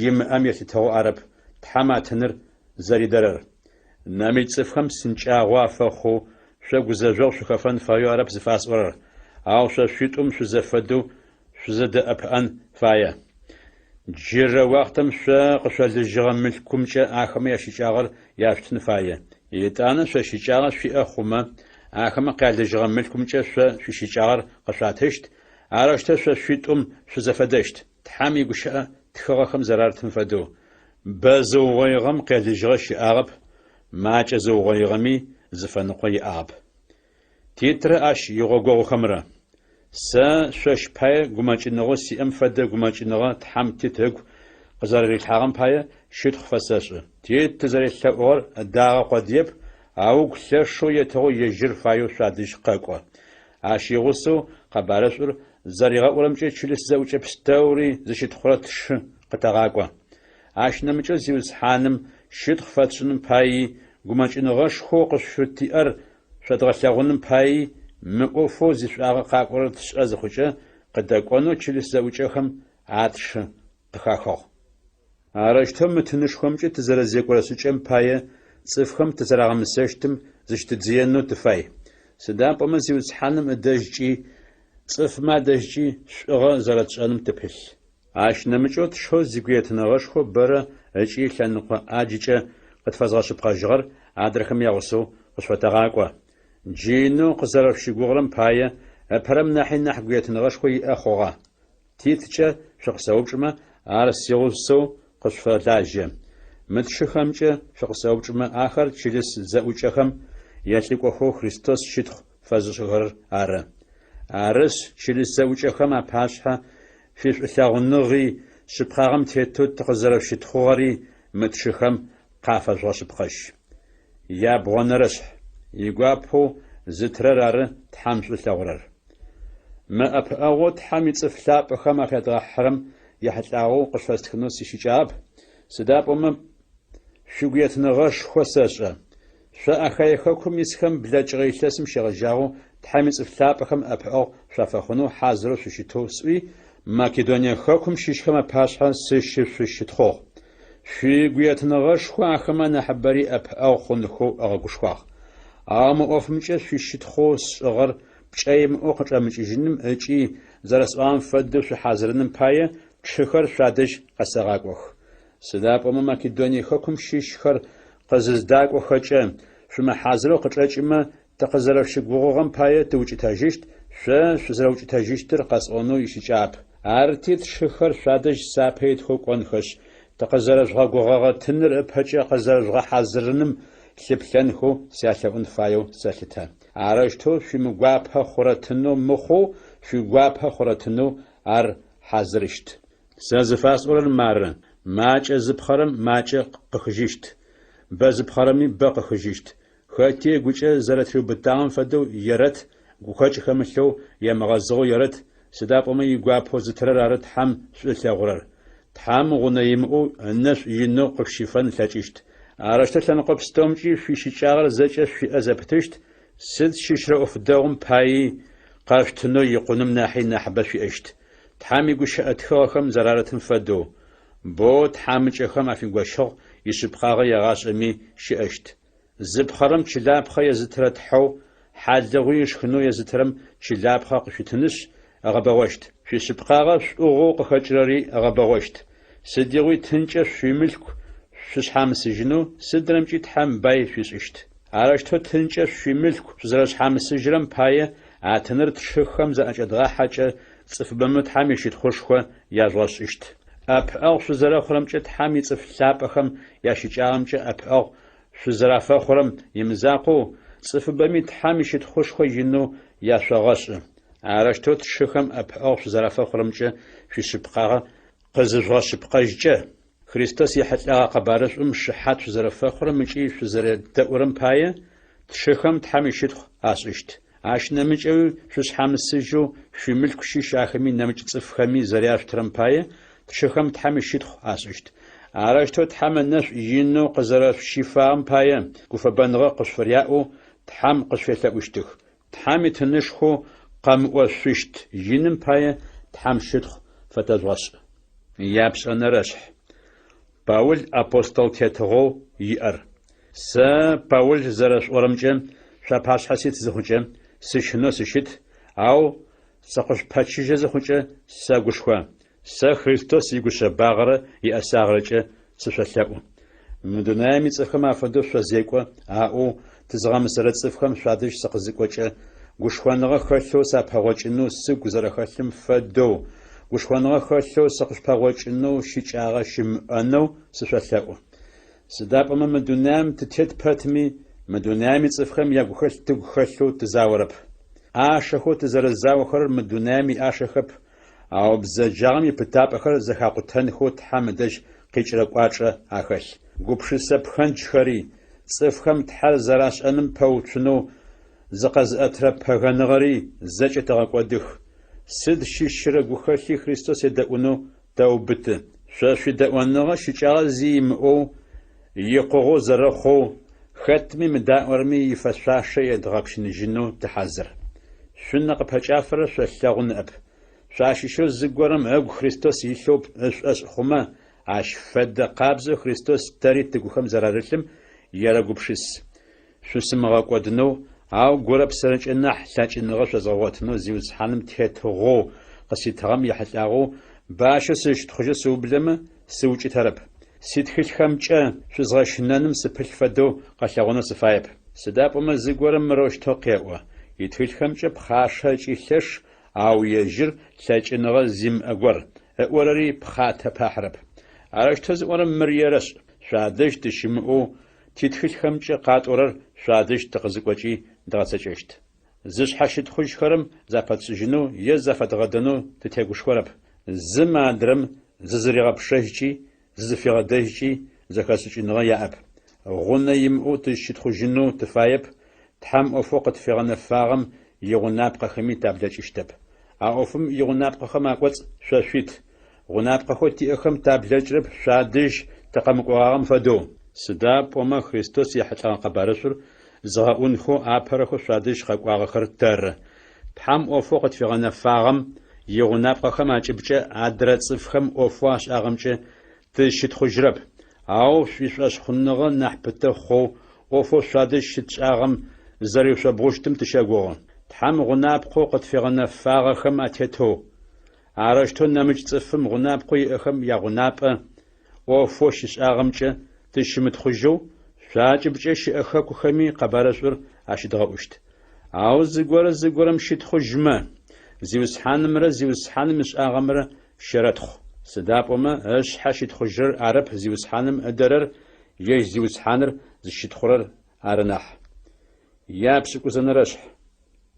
имыӏэм елъытыгъэу арэп Тхьэм а тыныр зэридэрэр. Нэмыкӏ цӏыфхэм псынкӏагъо афэхъоу, шъо гузэжъогъу шъухэфэн фаеу арэп зыфасӏорэр, ау шъо шъуитӏум шъузэфэдэу шъузэдэӏэпыӏэн фае. Джырэ уахътэм шъо къышъолыжьыгъэ мылъкумкӏэ ахэмэ ящыкӏагъэр яшъутын фае. Етӏанэ шъо щыкӏагъэ шъуиӏэ хъумэ, ахэмэ къялыжьыгъэ мылъкумкӏэ шъо шъуищыкӏагъэр къышъуатыщт, арэущтэу шъо шъуитӏум шъузэфэдэщт, Тхьэм игущыӏэ тхыгъэхэм зэрарытым фэдэу, Бэ зыугъоигъэм къелыжьыгъэ щыӏагъэп, макӏэ зыугъоигъэми зыфэныкъо иӏагъэп. Титрэ ащ игъогогъухэмрэ. Сэ шъощ пае гумэкӏыныгъэу сиӏэм фэдэ гумэкӏыныгъэ Тхьэм Тит ыгу къызэрэрилъхьагъэм пае щытхъу фэсэшӏы. Тит тызэрелъэӏугъэр ыдагъэ къодыеп, ау ыгу лъэшэу етыгъэу ежьыр фаеу шъуадэжь къэкӏо. Ащ игъусэу къэбарышӏур зэригъэӏурэмкӏэ чылыс зэӏукӏэ пстэури зыщытхъурэ тшы къытэгъакӏо. Ащ нэмыкӏэу Зиусхьаным щытхъу фэтшӏыным паий, гумэкӏыныгъэшхоу къышъуфытиӏэр шъодгъэлъэгъуным паий, мы ӏофэу зишӏуагъэ къакӏорэр тшӏэ зыхъукӏэ, къыдэкӏонэу чылыс зэӏукӏэхэм а тшы къыхахыгъ. Арэущтэу мы тынышхомкӏэ тызэрэзекӏорэ шӏыкӏэм пае цӏыфхэм тызэрагъэмысэщтым зыщытыдзыенэу тыфай. Сыда пӏомэ Зиусхьаным ыдэжькӏи цӏыфмэ адэжькӏи шӏугъэ зэрэтшӏэным тыпылъ. Ащ нэмыкӏэу тшэу зигуетыныгъэшхо бэрэ ыкӏи лъэныкъо ӏаджыкӏэ къытфэзгъэшъыпкъэжьыгъэр адрэхэм ягъусэу къышъуфэтэгъакӏо. Джы инэу къызэрэшъущыгугъырэм пае ыпэрэм нахьи нахь гуетыныгъэшхо иӏэ хъугъэ. Титкӏэ шъукъысэупчӏымэ, ар сигъусэу къышъуфэлажьэ. Мы тшыхэмкӏэ шъукъысэупчӏымэ, ахэр чылыс зэӏукӏэхэм ялӏыкӏохэу Христос щытхъу фэзышӏыхэрэр ары. Арышъ, чылыс зэӏукӏэхэм апашъхьэ шъуишӏулъэгъуныгъи, шъыпкъагъэм тетэу тыкъызэрэшъущытхъугъэри мы тшыхэм къафэжъугъэшъыпкъэжь. Ябгъонэрэшъхь, игуапэу зытырэр ары Тхьэм шӏу ылъэгъурэр. Мы ӏэпыӏэгъоу Тхьэм ицӏыф лъапӏэхэм афядгъэхьырэм ехьылӏагъэу къышъуфэстхынэу сищыкӏагъэп, сыда пӏомэ шъуигуетыныгъэшхо сэшӏэ. Шъо Ахае хэкум исхэм блэкӏыгъэ илъэсым щегъэжьагъэу Тхьэм ицӏыф лъапӏэхэм ӏэпыӏэгъу шъуафэхъунэу хьазырэу шъущытэу сӏуи, Македоние хэкум щыщхэм апашъхьэ сыщышъущытхъугъ. Шъуигуетыныгъэшхо ахэмэ анахьыбэри ӏэпыӏэгъу хъунхэу ыгъэгушхуагъ. Ау мы ӏофымкӏэ шъуищытхъоу сшӏыгъэр пкӏэ имыӏэу къычӏэмыкӏыжьыным ыкӏи зэрэсӏуагъэм фэдэу шъухьазырыным пае тшыхэр шъуадэжь къэсэгъакӏох. Сыда пӏомэ Македоние хэкум щыщхэр къызыздакӏохэкӏэ, шъумыхьазырэу къычӏэкӏымэ, тыкъызэрэшъущыгугъыгъэм пае тыукӏытэжьыщт, шъо шъузэрэукӏытэжьыщтыр къэсӏонэу ищыкӏагъэп. Арти, тшыхэр шъуадэжь сапэ итхэу кӏонхэшъ, тыкъызэрэжъугъэгугъэгъэ тыныр ыпэкӏэ къызэрэжъугъэхьазырыным лъыплъэнхэу сялъэӏун фаеу сэлъытэ. Арэущтэу шъуимыгуапэ хъурэ тынэу мыхъоу, шъуигуапэ хъурэ тынэу ар хьазырыщт. Сэ зыфасӏорэр мары, макӏэ зыпхъэрэм макӏэ къыхыжьыщт, бэ зыпхъэрэми бэ къыхыжьыщт. Хэти ыгукӏэ зэрэтыриубытагъэм фэдэу ерэт, гухэкӏ хэмылъэу, емыгъэзыгъэу ерэт, сыда пӏомэ игуапэу зытырэр ары Тхьэм шӏу ылъэгъурэр. Тхьэм гъунэ имыӏэу ынэшӏу инэу къышъущифэн ылъэкӏыщт. Арэущтэу лъэныкъо пстэумкӏи шъуищыкӏагъэр зэкӏэ шъуиӏэ зэпытыщт, сыд щыщрэ ӏоф дэгъум паий къэшъутынэу икъуным нахьи нахьыбэ шъуиӏэщт. Тхьэм игущыӏэ тхыгъэхэм зэрарытым фэдэу, Боу тхьамыкӏэхэм афигощыгъ, ишъыпкъагъэ егъашӏэми щыӏэщт. Зыпхъэрэм чылапхъэ езытырэ Тхьэу, хьалыгъуи ышхынэу езытырэм чылапхъэ къышъуитынышъ, ыгъэбэгъощт. Шъуишъыпкъагъэ шӏугъэу къыхэкӏырэри ыгъэбэгъощт. Сыдигъуи тынкӏэ шъуимылъку шъушъхьамысыжьынэу сыдрэмкӏи Тхьэм бай шъуишӏыщт. Арэущтэу тынкӏэ шъуимылъку шъузэрэшъхьамысыжьырэм пае а тыныр тшыхэм заӏэкӏэдгъахьэкӏэ цӏыфыбэмэ Тхьэм ищытхъушхо яжъугъэшӏыщт. ӏэпыӏэгъу шъузэрэхъурэмкӏэ Тхьэм ицӏыф лъапӏэхэм ящыкӏагъэмкӏэ ӏэпыӏэгъу шъузэрафэхъурэм имызакъоу, цӏыфыбэми Тхьэм ищытхъушхо инэу яшъогъэшӏы. Арэущтэу тшыхэм ӏэпыӏэгъу шъузэрафэхъурэмкӏэ шъуишъыпкъагъэ къызыжъугъэшъыпкъэжькӏэ, Христос ехьылӏэгъэ къэбарышӏум шыхьат шъузэрэфэхъурэм ыкӏи шъузэредэӏурэм пае, тшыхэм Тхьэм ищытхъу ашӏыщт. Ащ нэмыкӏэуи шъушъхьамысыжьэу шъуимылъку щыщ ахэми нэмыкӏ цӏыфхэми зэряшъутырэм пае, тшыхэм Тхьэм ищытхъу ашӏыщт. Арэущтэу Тхьэм ынэшӏу инэу къызэрэшъущифагъэм пае, гуфэбэныгъэ къышъуфыряӏэу Тхьэм къышъуфелъэӏущтых. Тхьэм итынышхоу къэмыӏошъущт иным пае Тхьэм щытхъу фэтэжъугъэшӏ. Япшӏэнэрэшъхь. Паул апостол тетыгъоу иӏэр. Сэ, Паул зэрэшъуӏорэмкӏэ, шъуапашъхьэ сит зыхъукӏэ, сыщынэу сыщыт, ау сыкъышъупэчыжьэ зыхъукӏэ, сэгушхо. Сэ Христос игушъэбагъэрэ иӏэсагъэрэкӏэ сышъолъэӏу. Мы дунаим ицӏыфхэм афэдэу шъозекӏо аӏоу тызыгъэмысэрэ цӏыфхэм шъуадэжь сыкъызыкӏокӏэ, гушхоныгъэ хэлъэу сапэгъокӏынэу сыгу зэрэхэлъым фэдэу, гушхоныгъэ хэлъэу сыкъышъупэгъокӏынэу щыкӏагъэ щымыӏэнэу сышъолъэӏу. Сыда пӏомэ мы дунаим тытет пэтми, мы дунаим ицӏыфхэм ягухэлъ тыгу хэлъэу тызаорэп. ӏашэхэу тызэрэзаохэрэр мы дунаим иӏашэхэп, Ау бзэджагъэм ипытапӏэхэр зэхакъутэнхэу Тхьэм ыдэжь къикӏырэ кӏуачӏэ ахэлъ. Гупшысэ пхэнджхэри, цӏыфхэм Тхьэр зэрашӏэным пэуцунэу зыкъэзыӏэтырэ пэгэныгъэри зэкӏэ тэгъэкӏодых. Сыд щыщырэ гухэлъи Христос едэӏунэу тэубыты. Шъо шъуидэӏоныгъэ щыкӏагъэ зи имыӏэу, икъугъэу зэрэхъоу, хэтми мыдаӏорэми ифэшъуашэ едгъэпщыныжьынэу тыхьазыр. Шъунэ къыпэкӏафэрэр шъолъэгъу ныӏэп. Шъуащыщэу зыгорэм ыгу Христос илъэу ышӏошъ хъумэ, ащ фэдэ къабзэу Христос тэри тыгухэм зэрарылъым ерэгупшыс. Шъусымыгъэкӏодынэу, ау гурэ псэрэкӏэ нахь лъэкӏыныгъэ шъозгъэгъотынэу Зиусхьаным тетыгъоу къыситыгъэм ехьылӏагъэу бащэу сызщытхъужьэу сыублэмэ, сыукӏытэрэп. Ситхылъхэмкӏэ шъузгъэщынэным сыпылъ фэдэу къэлъэгъонэу сыфаеп. Сыда пӏомэ зыгорэм мырэущтэу къеӏо, Итхылъхэмкӏэ пхъашэ ыкӏи лъэш, ау ежьыр лъэкӏыныгъэ зимыӏэ гор, ыӏорэри пхъатэ пахьырэп. Арэущтэу зыӏорэм мыр ерэшӏ, шъуадэжь тыщымыӏэу Титхылъхэмкӏэ къатӏорэр шъуадэжь тыкъызыкӏокӏи дгъэцэкӏэщт. Зышъхьэщытхъужьхэрэм запэтшӏыжьынэу е зафэдгъэдэнэу тытегушхорэп. Зым адрэм зызыригъэпшэжькӏи зызыфигъэдэжькӏи зэхэшӏыкӏыныгъэ яӏэп. Гъунэ имыӏэу тызщытхъужьынэу тыфаеп, Тхьэм ӏофэу къытфигъэнэфагъэм игъунапкъэхэми таблэкӏыщтэп. А ӏофым игъунапкъэхэм акӏоцӏ шъо шъуит, Гъунапкъэхэу тиӏэхэм таблэкӏрэп шъуадэжь тыкъэмыкӏогъагъэм фэдэу. Сыда пӏомэ Христос ехьылӏэгъэ къэбарышӏур зыгъэӏунхэу апэрэхэу шъуадэжь къэкӏуагъэхэр тэры. Тхьэм ӏофэу къытфигъэнэфагъэм игъунапкъэхэм акӏыбкӏэ адрэ цӏыфхэм ӏофэу ашӏагъэмкӏэ тызщытхъужьрэп, ау шъуишӏошъхъуныгъэ нахь пытэ хъоу ӏофэу шъуадэжь щытшӏагъэм зызэриушъобгъущтым тыщэгугъы. Тхьэм гъунапкъэу къытфигъэнэфагъэхэм атетэу, Арэущтэу нэмыкӏ цӏыфым гъунапкъэу иӏэхэм ягъунапӏэ, ӏофэу щишӏагъэмкӏэ тыщымытхъужьэу, шъуакӏыбкӏэ щыӏэ хэкухэми къэбарышӏур ащыдгъэӏущт. Ау зыгорэ зыгорэм щытхъужьмэ, Зиусхьанымрэ Зиусхьаным ышӏагъэмрэ щэрэтхъу. Сыда пӏомэ ышъхьэ щытхъужьрэр арэп Зиусхьаным ыдэрэр, ежь Зиусхьаныр зыщытхъурэр ары нахь. Япшӏыкӏузэнэрэшъхь.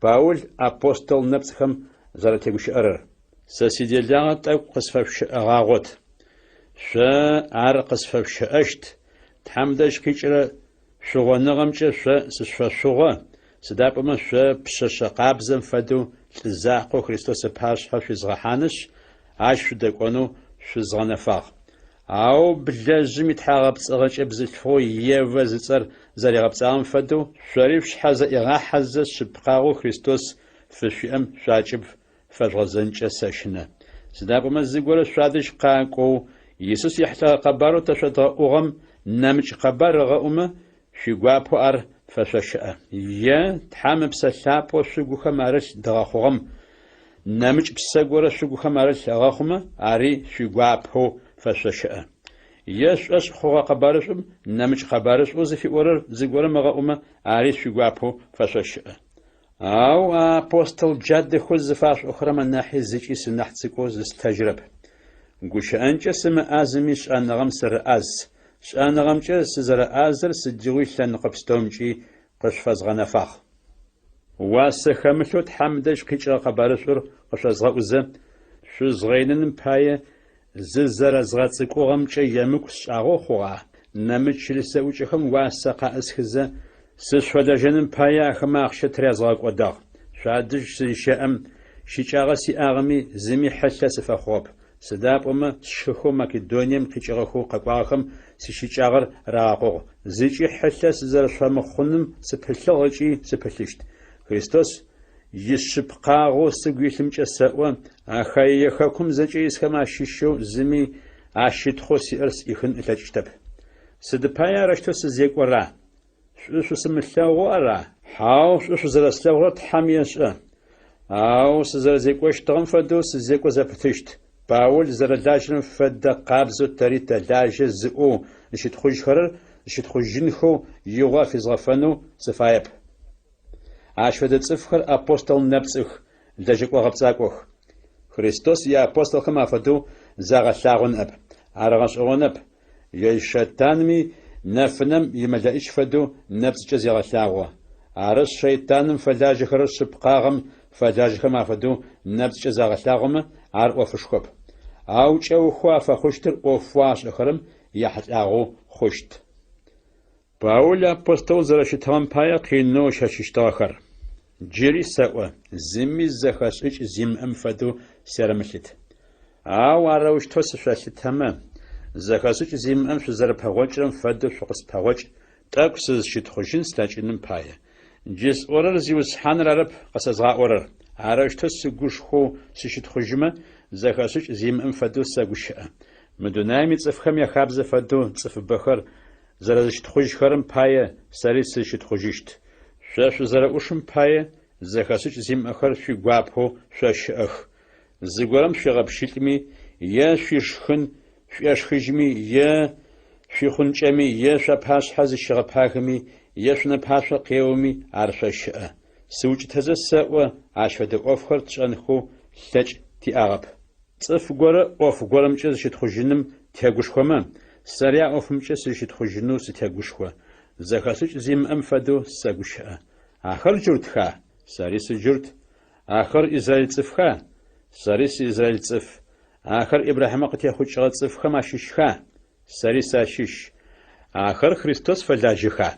Паул апостол нэпцӏхэм зэратегущыӏэрэр. Сэ сиделагъэ тӏэкӏу къысфэшъущыӏэгъагъот. Шъо ар къысфэшъущыӏэщт, Тхьэм дэжь къикӏырэ Шъугъоныгъэмкӏэ шъо сышъуфэшъугъо, сыда пӏомэ шъо пшъэшъэ къабзэм фэдэу лӏы закъоу Христос ыпашъхьэ шъуизгъэхьанышъ, ащ шъудэкӏонэу шъузгъэнэфагъ. Ау блэжъым итхьагъэпцӏыгъэкӏэ бзылъфыгъэу Евэ зыцӏэр зэригъэпцӏагъэм фэдэу, шъори шъушъхьэ зэӏигъахьэзэ шъыпкъагъэу Христос фышъуиӏэм шъуакӏыб фэжъугъэзэнкӏэ сэщынэ. Сыда пӏомэ зыгорэ шъуадэжь къакӏоу, Исус ехьылӏэгъэ къэбарэу тэ шъодгъэӏугъэм нэмыкӏ къэбар ыгъэӏумэ, шъуигуапэу ар фэшъощыӏэ. Е Тхьэм Ыпсэ Лъапӏэу шъугухэм арылъ дгъэхъугъэм нэмыкӏ псэ горэ шъугухэм арылъ ыгъэхъумэ, ари шъуигуапэу фэшъощыӏэ. Е шъушӏошъ хъугъэ къэбарышӏум нэмыкӏ къэбарышӏоу зыфиӏорэр зыгорэм ыгъэӏумэ, ари шъуигуапэу фэшъощыӏэ. Ау а апостол джадэхэу зыфашъуӏохэрэм анахьи зыкӏи сынахь цӏыкӏоу зыслъытэжьырэп. Гущыӏэнкӏэ сымыӏазэми шӏэныгъэм сырыӏаз, шӏэныгъэмкӏэ сызэрэӏазэр сыдигъуи лъэныкъо пстэумкӏи къышъуфэзгъэнэфагъ. Уасэ хэмылъэу Тхьэм дэжь къикӏыгъэ къэбарышӏур къышъозгъэӏузэ, шъузгъэиныным пае Зызэрэзгъэцӏыкӏугъэмкӏэ емыкӏу сшӏагъэу хъугъа? Нэмыкӏ чылыс зэӏукӏэхэм уасэ къаӏысхызэ, сышъуфэлэжьэным пае ахэмэ ахъщэ тырязгъэкӏодагъ. Шъуадэжь сызщэӏэм, щыкӏагъэ сиӏагъэми, зыми хьылъэ сыфэхъугъэп. Сыда пӏомэ сшыхэу Македонием къикӏыгъэхэу къэкӏуагъэхэм сищыкӏагъэр рагъэкъугъ. Зыкӏи хьылъэ сызэрэшъуфэмыхъуным сыпылъыгъ ыкӏи сыпылъыщт. Христос Ишъыпкъагъэу сыгу илъымкӏэ сэӏо, Ахаие хэкум зэкӏэ исхэм ащыщэу зыми а щытхъоу сиӏэр сӏихын ылъэкӏыщтэп. Сыд пае арэущтэу сызекӏора? Шӏу шъусымылъэгъоу ара? Хьау, шӏу шъузэрэслъэгъурэр Тхьэм ешӏэ. Ау сызэрэзекӏощтыгъэм фэдэу сызекӏо зэпытыщт. Паул зэрэлажьэрэм фэдэ къабзэу тэри тэлажьэ зыӏоу зыщытхъужьхэрэр зыщытхъужьынхэу игъо афизгъэфэнэу сыфаеп. Ащ фэдэ цӏыфхэр апостол нэпцӏых, лэжьэкӏо гъэпцӏакӏох. Христос иапостолхэм афэдэу загъэлъагъо ныӏэп. Ар гъэшӏэгъонэп, ежь шэйтанми нэфынэм имэлэӏич фэдэу нэпцӏкӏэ зегъэлъагъо. Арышъ, шэйтаным фэлажьэхэрэр шъыпкъагъэм фэлажьэхэм афэдэу нэпцӏкӏэ загъэлъагъомэ, ар ӏофышхоп. Ау кӏэухэу афэхъущтыр ӏофэу ашӏэхэрэм яхьылӏагъэу хъущт. Паул апостол зэрэщытыгъэм пае къинэу ыщэчыщтыгъэхэр. Джыри сэӏо, зыми зэхэшӏыкӏ зимыӏэм фэдэу серэмылъыт. Ау арэущтэу сышъолъытэмэ, зэхэшӏыкӏ зимыӏэм шъузэрэпэгъокӏырэм фэдэу шъукъыспэгъокӏ, тӏэкӏу сызщытхъужьын слъэкӏыным пае. Джы сӏорэр Зиусхьаныр арэп къэсэзгъаӏорэр. Арэущтэу сыгушхоу сыщытхъужьымэ, зэхэшӏыкӏ зимыӏэм фэдэу сэгущыӏэ. Мы дунаим ицӏыфхэм яхабзэ фэдэу цӏыфыбэхэр зэрэзыщытхъужьхэрэм пае сэри сызщытхъужьыщт. Шъо шъузэрэӏушым пае зэхэшӏыкӏ зимыӏэхэр шъуигуапэу шъощыӏэх. Зыгорэм шъуигъэпщылӏми, е шъуишхын шъуешхыжьми, е шъуихъункӏэми, е шъуапашъхьэ зыщигъэпагэми, е шъунэпашъо къеоми, ар шъощыӏэ. Сыукӏытэзэ сэӏо, ащ фэдэ ӏофхэр тшӏэнхэу лъэкӏ тиӏагъэп. Цӏыф горэ ӏоф горэмкӏэ зыщытхъужьыным тегушхомэ, сэри а ӏофымкӏэ сызщытхъужьынэу сытегушхо. Зэхэшӏыкӏ зимыӏэм фэдэу сэгущыӏэ. Ахэр джуртха? Сэри сыджурт. Ахэр израил цӏыфха? Сэри сыизраил цӏыф. Ахэр Ибрахьимэ къытехъукӏыгъэ цӏыфхэм ащыщха? Сэри сащыщ. Ахэр Христос фэлажьэха?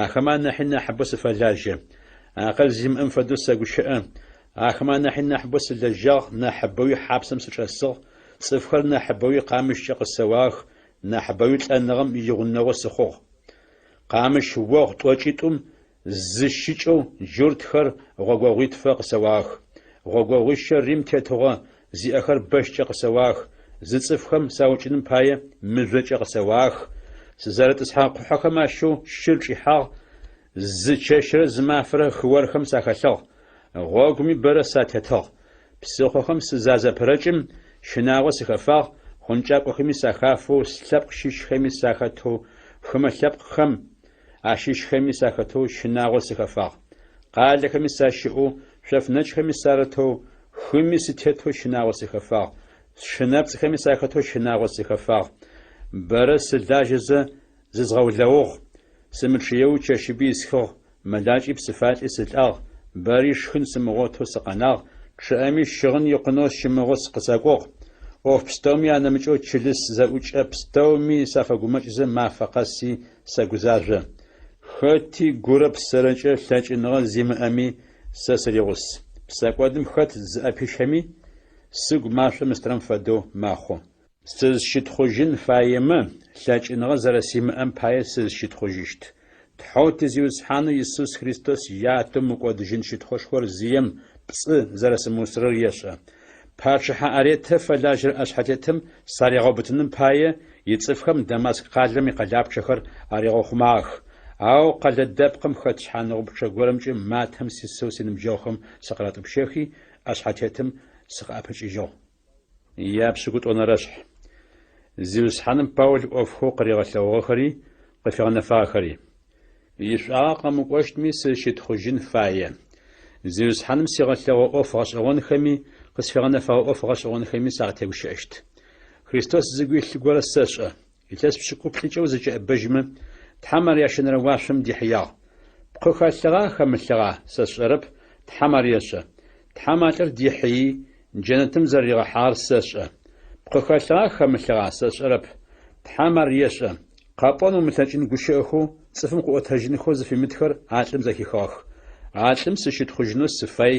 Ахэмэ анахьи нахьыбэу сыфэлажьэ. Акъыл зимыӏэм фэдэу сэгущыӏэ. Ахэмэ анахьи нахьыбэу сылэжьагъ, нахьыбэуи хьапсэм сычӏэсыгъ, цӏыфхэр нахьыбэуи къамыщкӏэ къысэуагъэх, нахьыбэуи лӏэныгъэм игъунэгъу сыхъугъ. Къамыщ огъу тӏокӏитӏум зы щыкӏэу джуртхэр гъогогъуитфэ къысэуагъэх. Гъогогъуищэ Рим тетыгъо зиӏэхэр бэщкӏэ къысэуагъэх, зы цӏыфхэм саукӏыным пае мыжъокӏэ къысэуагъэх, сызэрытӏысхьэгъэ къухьэхэм ащэу щыр чӏихьагъ, зы чэщрэ зы мафэрэ хыорхэм сахэлъыгъ, гъогуми бэрэ сатетыгъ. Псыхъохэм сызазэпырэкӏым, щынагъо сыхэфагъ, хъункӏакӏохэми сахафэу, слъэпкъ щыщхэми сахэтэу, хымэ лъэпкъхэм ащыщхэми сахэтэу щынагъо сыхэфагъ. Къалэхэми сащыӏэу, шъоф нэкӏхэми сарытэу, хыми сытетэу щынагъо сыхэфагъ, сшы нэпцӏхэми сахэтэу щынагъо сыхэфагъ. Бэрэ сылажьэзэ зызгъэулэугъ, сымычъыеу чэщыби исхыгъ, мэлакӏи псыфалӏи сылӏагъ, бэри шхын сымыгъотэу сыкъэнагъ, чъыӏэми щыгъын икъунэу сщымыгъэу къысакӏугъ. ӏоф пстэуми анэмыкӏэу чылыс зэӏукӏэ пстэуми сафэгумэкӏзэ мафэ къэси сэгузажъо. Хэти гурэ псэрэкӏэ лъэкӏыныгъэ зимыӏэми сэ сыригъус. Псэкӏодым хэт зыӏэпищэми, сыгу машӏом ыстырэм фэдэу мэхъу. Сызщытхъужьын фаемэ, лъэкӏыныгъэ зэрэсимыӏэм пае сызщытхъужьыщт. Тхьэу ти Зиусхьанэу Исус Христос Ятэу мыкӏодыжьын щытхъушхор зием пцӏы зэрэсымыусырэр ешӏэ. Пачъыхьэ Аретэ фэлажьэрэ ӏэшъхьэтетым саригъэубытыным пае ицӏыфхэм Дамаск къалэм икъэлапчъэхэр аригъэухъумагъэх. Ау къэлэ дэпкъым хэт шъхьаныгъупчъэ горэмкӏэ матэм сисэу синыбджэгъухэм сыкъыратӏупщэхи, ӏэшъхьэтетым сыкъыӏэпыкӏыжьыгъ. Япшӏыкӏутӏонэрэшъхь. Зиусхьаным Паул ӏофхэу къыригъэлъэгъугъэхэри къыфигъэнэфагъэхэри. Ишӏуагъэ къэмыкӏощтми сызщытхъужьын фае. Зиусхьаным сигъэлъэгъугъэ ӏоф гъэшӏэгъонхэми къысфигъэнэфэгъэ ӏоф гъэшӏэгъонхэми сакъытегущыӏэщт. Христос зыгу илъ горэ сэшӏэ. Илъэс пшӏыкӏуплӏыкӏэ узэкӏэӏэбэжьмэ, Тхьэм ар ящэнэрэ уашъом дихьыягъ. Пкъы хэлъыгъа, хэмылъыгъа, сэ сшӏэрэп, Тхьэм ар ешӏэ. Тхьэм а лӏыр дихьыий, джэнэтым зэрэригъэхьагъэр сэшӏэ. Пкъы хэлъыгъа, хэмылъыгъа, сэ сшӏэрэп, Тхьэм ар ешӏэ. Къэпӏон умылъэкӏын гущыӏэхэу, цӏыфым къыӏотэжьынхэу зыфимытхэр а лӏым зэхихыгъэх. А лӏым сыщытхъужьынэу сыфай,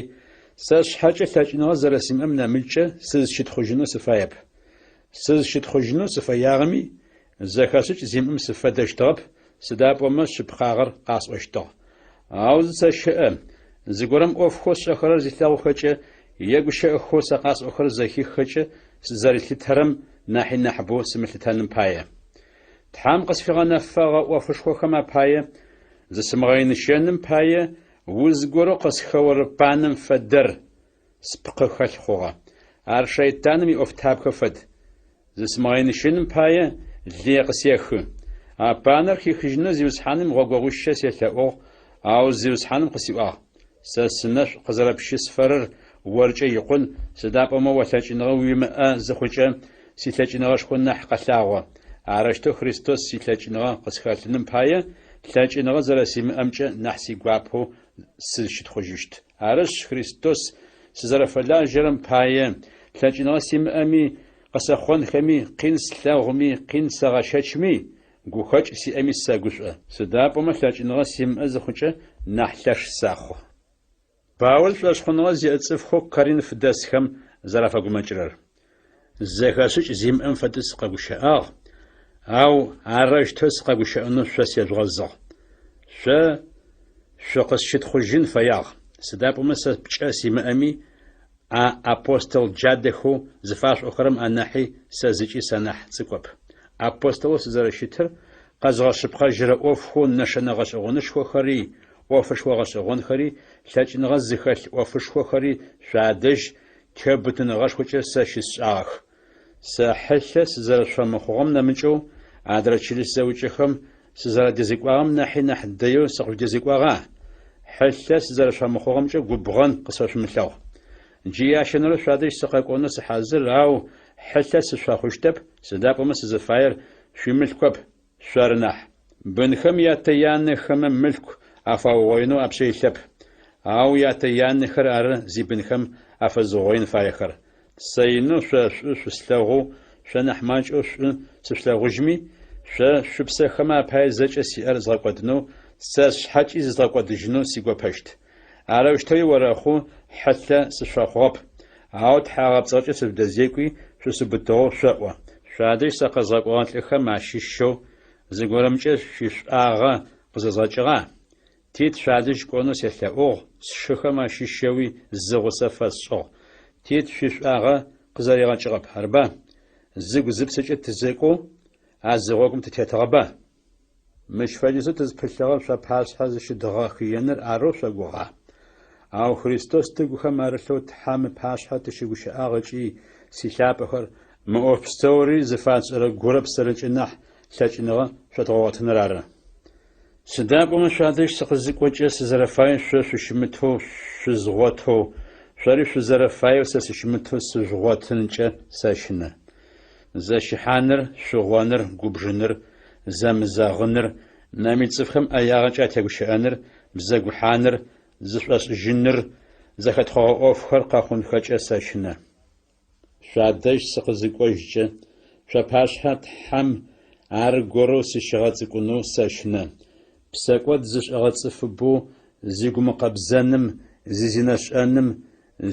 сэ сшъхьэкӏэ лъэкӏыныгъэ зэрэсимыӏэм нэмыкӏкӏэ сызщытхъужьынэу сыфаеп. Сызщытхъужьынэу сыфэягъэми, зэхэшӏыкӏ зимыӏэм сыфэдэщтыгъэп, сыда пӏомэ шъыпкъагъэр къасӏощтыгъ. Ау зысэщыӏэ, зыгорэм ӏофхэу сшӏэхэрэр зилъэгъухэкӏэ е гущыӏэхэу сэ къасӏохэрэр зэхиххэкӏэ сызэрилъытэрэм нахьи нахьыбэу сымылъытэным пае. Тхьэм къысфигъэнэфэгъэ ӏофышхохэм апае, зысымыгъэиныщэным пае, уз горэу къысхэорэ панэм фэдэр, спкъы хэлъ хъугъэ. Ар шэйтаным иӏофтабгэ фэд. Зысымыгъэиныщэным пае лые къысехы. А панэр хихыжьынэу Зиусхьаным гъогогъуищэ селъэӏугъ, ау Зиусхьаным къысиӏуагъ, Сэ сынэшӏу къызэрэпщысфэрэр оркӏэ икъун, сыда пӏомэ о лъэкӏыныгъэ уимыӏэ зыхъукӏэ, силъэкӏыныгъэшхо нахь къэлъагъо. Арэущтэу Христос илъэкӏыныгъэ къысхэлъыным пае, лъэкӏыныгъэ зэрэсимыӏэмкӏэ нахь сигуапэу сызщытхъужьыщт. Арышъ, Христос сызэрэфэлажьэрэм пае, лъэкӏыныгъэ симыӏэми, къысэхъонхэми, къин слъэгъуми, къин сэгъэщэчми, гухэкӏ сиӏэми сэгушӏо. Сыда пӏомэ лъэкӏыныгъэ симыӏэ зыхъукӏэ, нахь лъэш сэхъу. Паул шӏошъхъуныгъэ зиӏэ цӏыфхэу Коринф дэсхэм зэрафэгумэкӏырэр. Зэхэшӏыкӏ зимыӏэм фэдэу сыкъэгущыӏагъ, ау арэущтэу сыкъэгущыӏэнэу шъо сежъугъэзыгъ. Шъо шъукъысщытхъужьын фэягъ, сыда пӏомэ сэ пкӏэ симыӏэми, а апостол джадэхэу зыфашъуӏохэрэм анахьи сэ зыкӏи санахь цӏыкӏоп. Апостолэу сызэрэщытыр къэзгъэшъыпкъэжьырэ ӏофхэу нэшэнэ гъэшӏэгъонышхохэри, ӏофышхо гъэшӏэгъонхэри, лъэкӏыныгъэ зыхэлъ ӏофышхохэри шъуадэжь теубытыныгъэшхокӏэ сэ щысшӏагъэх. Сэ хьылъэ сызэрэшъуфэмыхъугъэм нэмыкӏэу, адрэ чылыс зэӏукӏэхэм сызэрадэзекӏуагъэм нахьи нахь дэеу сыкъыжъудэзекӏуагъа? Хьылъэ сызэрэшъуфэмыхъугъэмкӏэ губгъэн къысфэшъумылъэгъу. Джы ящэнэрэу шъуадэжь сыкъэкӏонэу сыхьазыр, ау хьылъэ сышъуфэхъущтэп, сыда пӏомэ сызыфаер шъуимылъкоп, шъоры нахь. Бынхэм ятэ-янэхэмэ мылъку афаугъоинэу апшъэ илъэп, ау ятэ-янэхэр ары зибынхэм афэзыугъоин фаехэр. Сэ инэу шъо шӏу шъуслъэгъоу, шъо нахь макӏэу шӏу сышъулъэгъужьми, шъо шъупсэхэмэ апае зэкӏэ сиӏэр згъэкӏодынэу, сэ сшъхьэкӏи зызгъэкӏодыжьынэу сигопэщт. Арэущтэуи орэхъу, хьылъэ сышъуфэхъугъэп, ау тхьагъэпцӏыгъэкӏэ сыжъудэзекӏуи, шъусыубытыгъэу шъоӏо. Шъуадэжь сэ къэзгъэкӏогъэ лӏыхэм ащыщэу зыгорэмкӏэ шъуишӏуагъэ къызэзгъэкӏыгъа? Тит шъуадэжь кӏонэу селъэӏугъ, сшыхэм ащыщэуи зы гъусэ фэсшӏыгъ. Тит шъуишӏуагъэ къызэригъэкӏыгъэп, арыба? Зыгу-зыпсэкӏэ тызэкӏоу а зы гъогум тытетыгъэба? Мыщ фэдизэу тызпылъыгъэр шъуапашъхьэ зыщыдгъэхыеныр арэу шъогугъа? Ау Христос тыгухэм арылъэу Тхьэм ыпашъхьэ тыщыгущыӏагъ ыкӏи, силъапӏэхэр, мы ӏоф пстэури зыфатшӏэрэ гурэ псэрэкӏэ нахь лъэкӏыныгъэ шъодгъэгъотыныр ары. Сыда пӏомэ шъуадэжь сыкъызыкӏокӏэ сызэрэфаеу шъо шъущымытэу шъузгъотэу, шъори шъузэрэфаеу сэ сыщымытэу сыжъугъотынкӏэ сэщынэ. Зэщыхьаныр, шъугъоныр, губжыныр, зэмызэгъыныр, нэмыкӏ цӏыфхэм ӏэягъэкӏэ атегущыӏэныр, бзэгухьаныр, зышӏошӏыжьыныр, зэхэтхъогъэ ӏофхэр къэхъунхэкӏэ сэщынэ. Шъуадэжь сыкъызыкӏожькӏэ, шъуапашъхьэ Тхьэм аргорэу сыщигъэцӏыкӏунэу сэщынэ. Псэкӏод зышӏэгъэ цӏыфыбэу зигумыкъэбзэным, зизинэшӏэным,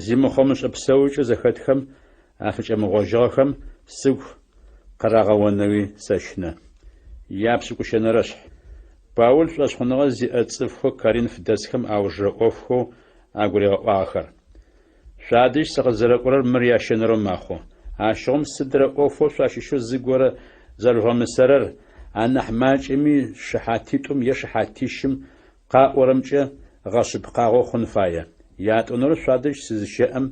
зимыхъо-мышӏэ псэукӏэу зэхэтхэм афыкӏэмыгъожьыгъэхэм сыгу къырагъэонэуи сэщынэ. Япшӏыкӏущэнэрэшъхь. Паул шӏошъхъуныгъэ зиӏэ цӏыфхэу Коринф дэсхэм аужырэ ӏофхэу агуригъэӏуагъэхэр. Шъуадэжь сыкъызэрэкӏорэр мыр ящэнэрэу мэхъу. Ащыгъум сыдрэ ӏофэу шъуащыщэу зыгорэ зэрэжъугъэмысэрэр, анахь макӏэми шыхьатитӏум е шыхьатищым къаӏорэмкӏэ гъэшъыпкъагъэу хъун фае. Ятӏонэрэу шъуадэжь сызыщэӏэм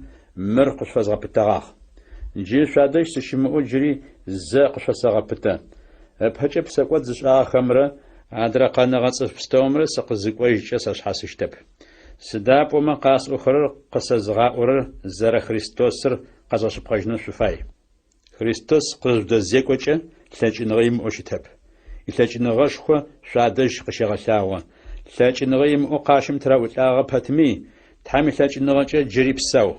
мыр къышъуфэзгъэпытэгъагъ. Джы шъуадэжь сыщымыӏэу джыри зэ къышъуфэсэгъэпытэ. Ыпэкӏэ псэкӏод зышӏагъэхэмрэ адрэ къэнэгъэ цӏыф пстэумрэ сыкъызыкӏожькӏэ сашъхьасыщтэп. Сыда пӏомэ къасӏохэрэр къысэзыгъаӏорэр зэрэ Христосыр къэзгъэшъыпкъэжьынэу шъуфай. Христос къызыжъудэзекӏокӏэ лъэкӏыныгъэ имыӏэу щытэп. Илъэкӏыныгъэшхо шъуадэжь къыщегъэлъагъо. Лъэкӏыныгъэ имыӏэу къащым тыраӏулӏагъэ пэтми, Тхьэм илъэкӏыныгъэкӏэ джыри псау.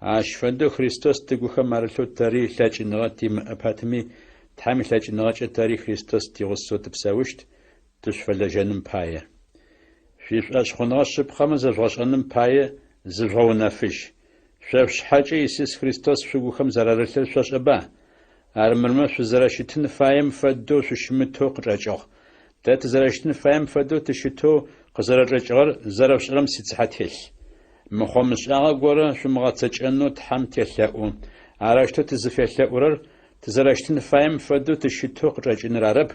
Ащ фэдэу Христос тыгухэм арылъэу тэри лъэкӏыныгъэ тимыӏэ пэтми, Тхьэм илъэкӏыныгъэкӏэ тэри Христос тигъусэу тыпсэущт, тышъуфэлэжьэным пае. Шъуишӏошъхъуныгъэ шъыпкъэмэ зэжъугъэшӏэным пае зыжъугъэунэфыжь. Шъо шъушъхьэкӏэ Исус Христос шъугухэм зэрарылъыр шъошӏэба? Армырмэ шъузэрэщытын фаем фэдэу шъущымытэу къычӏэкӏыгъ. Тэ тызэрэщытын фаем фэдэу тыщытэу къызэрэчӏэкӏыгъэр зэрэшъушӏэрэм сицыхьэ телъ. Мыхъо-мышӏагъэ горэ шъумыгъэцэкӏэнэу Тхьэм телъэӏу. Арэущтэу тызыфелъэӏурэр тызэрэщытын фаем фэдэу тыщытэу къычӏэкӏыныр арэп,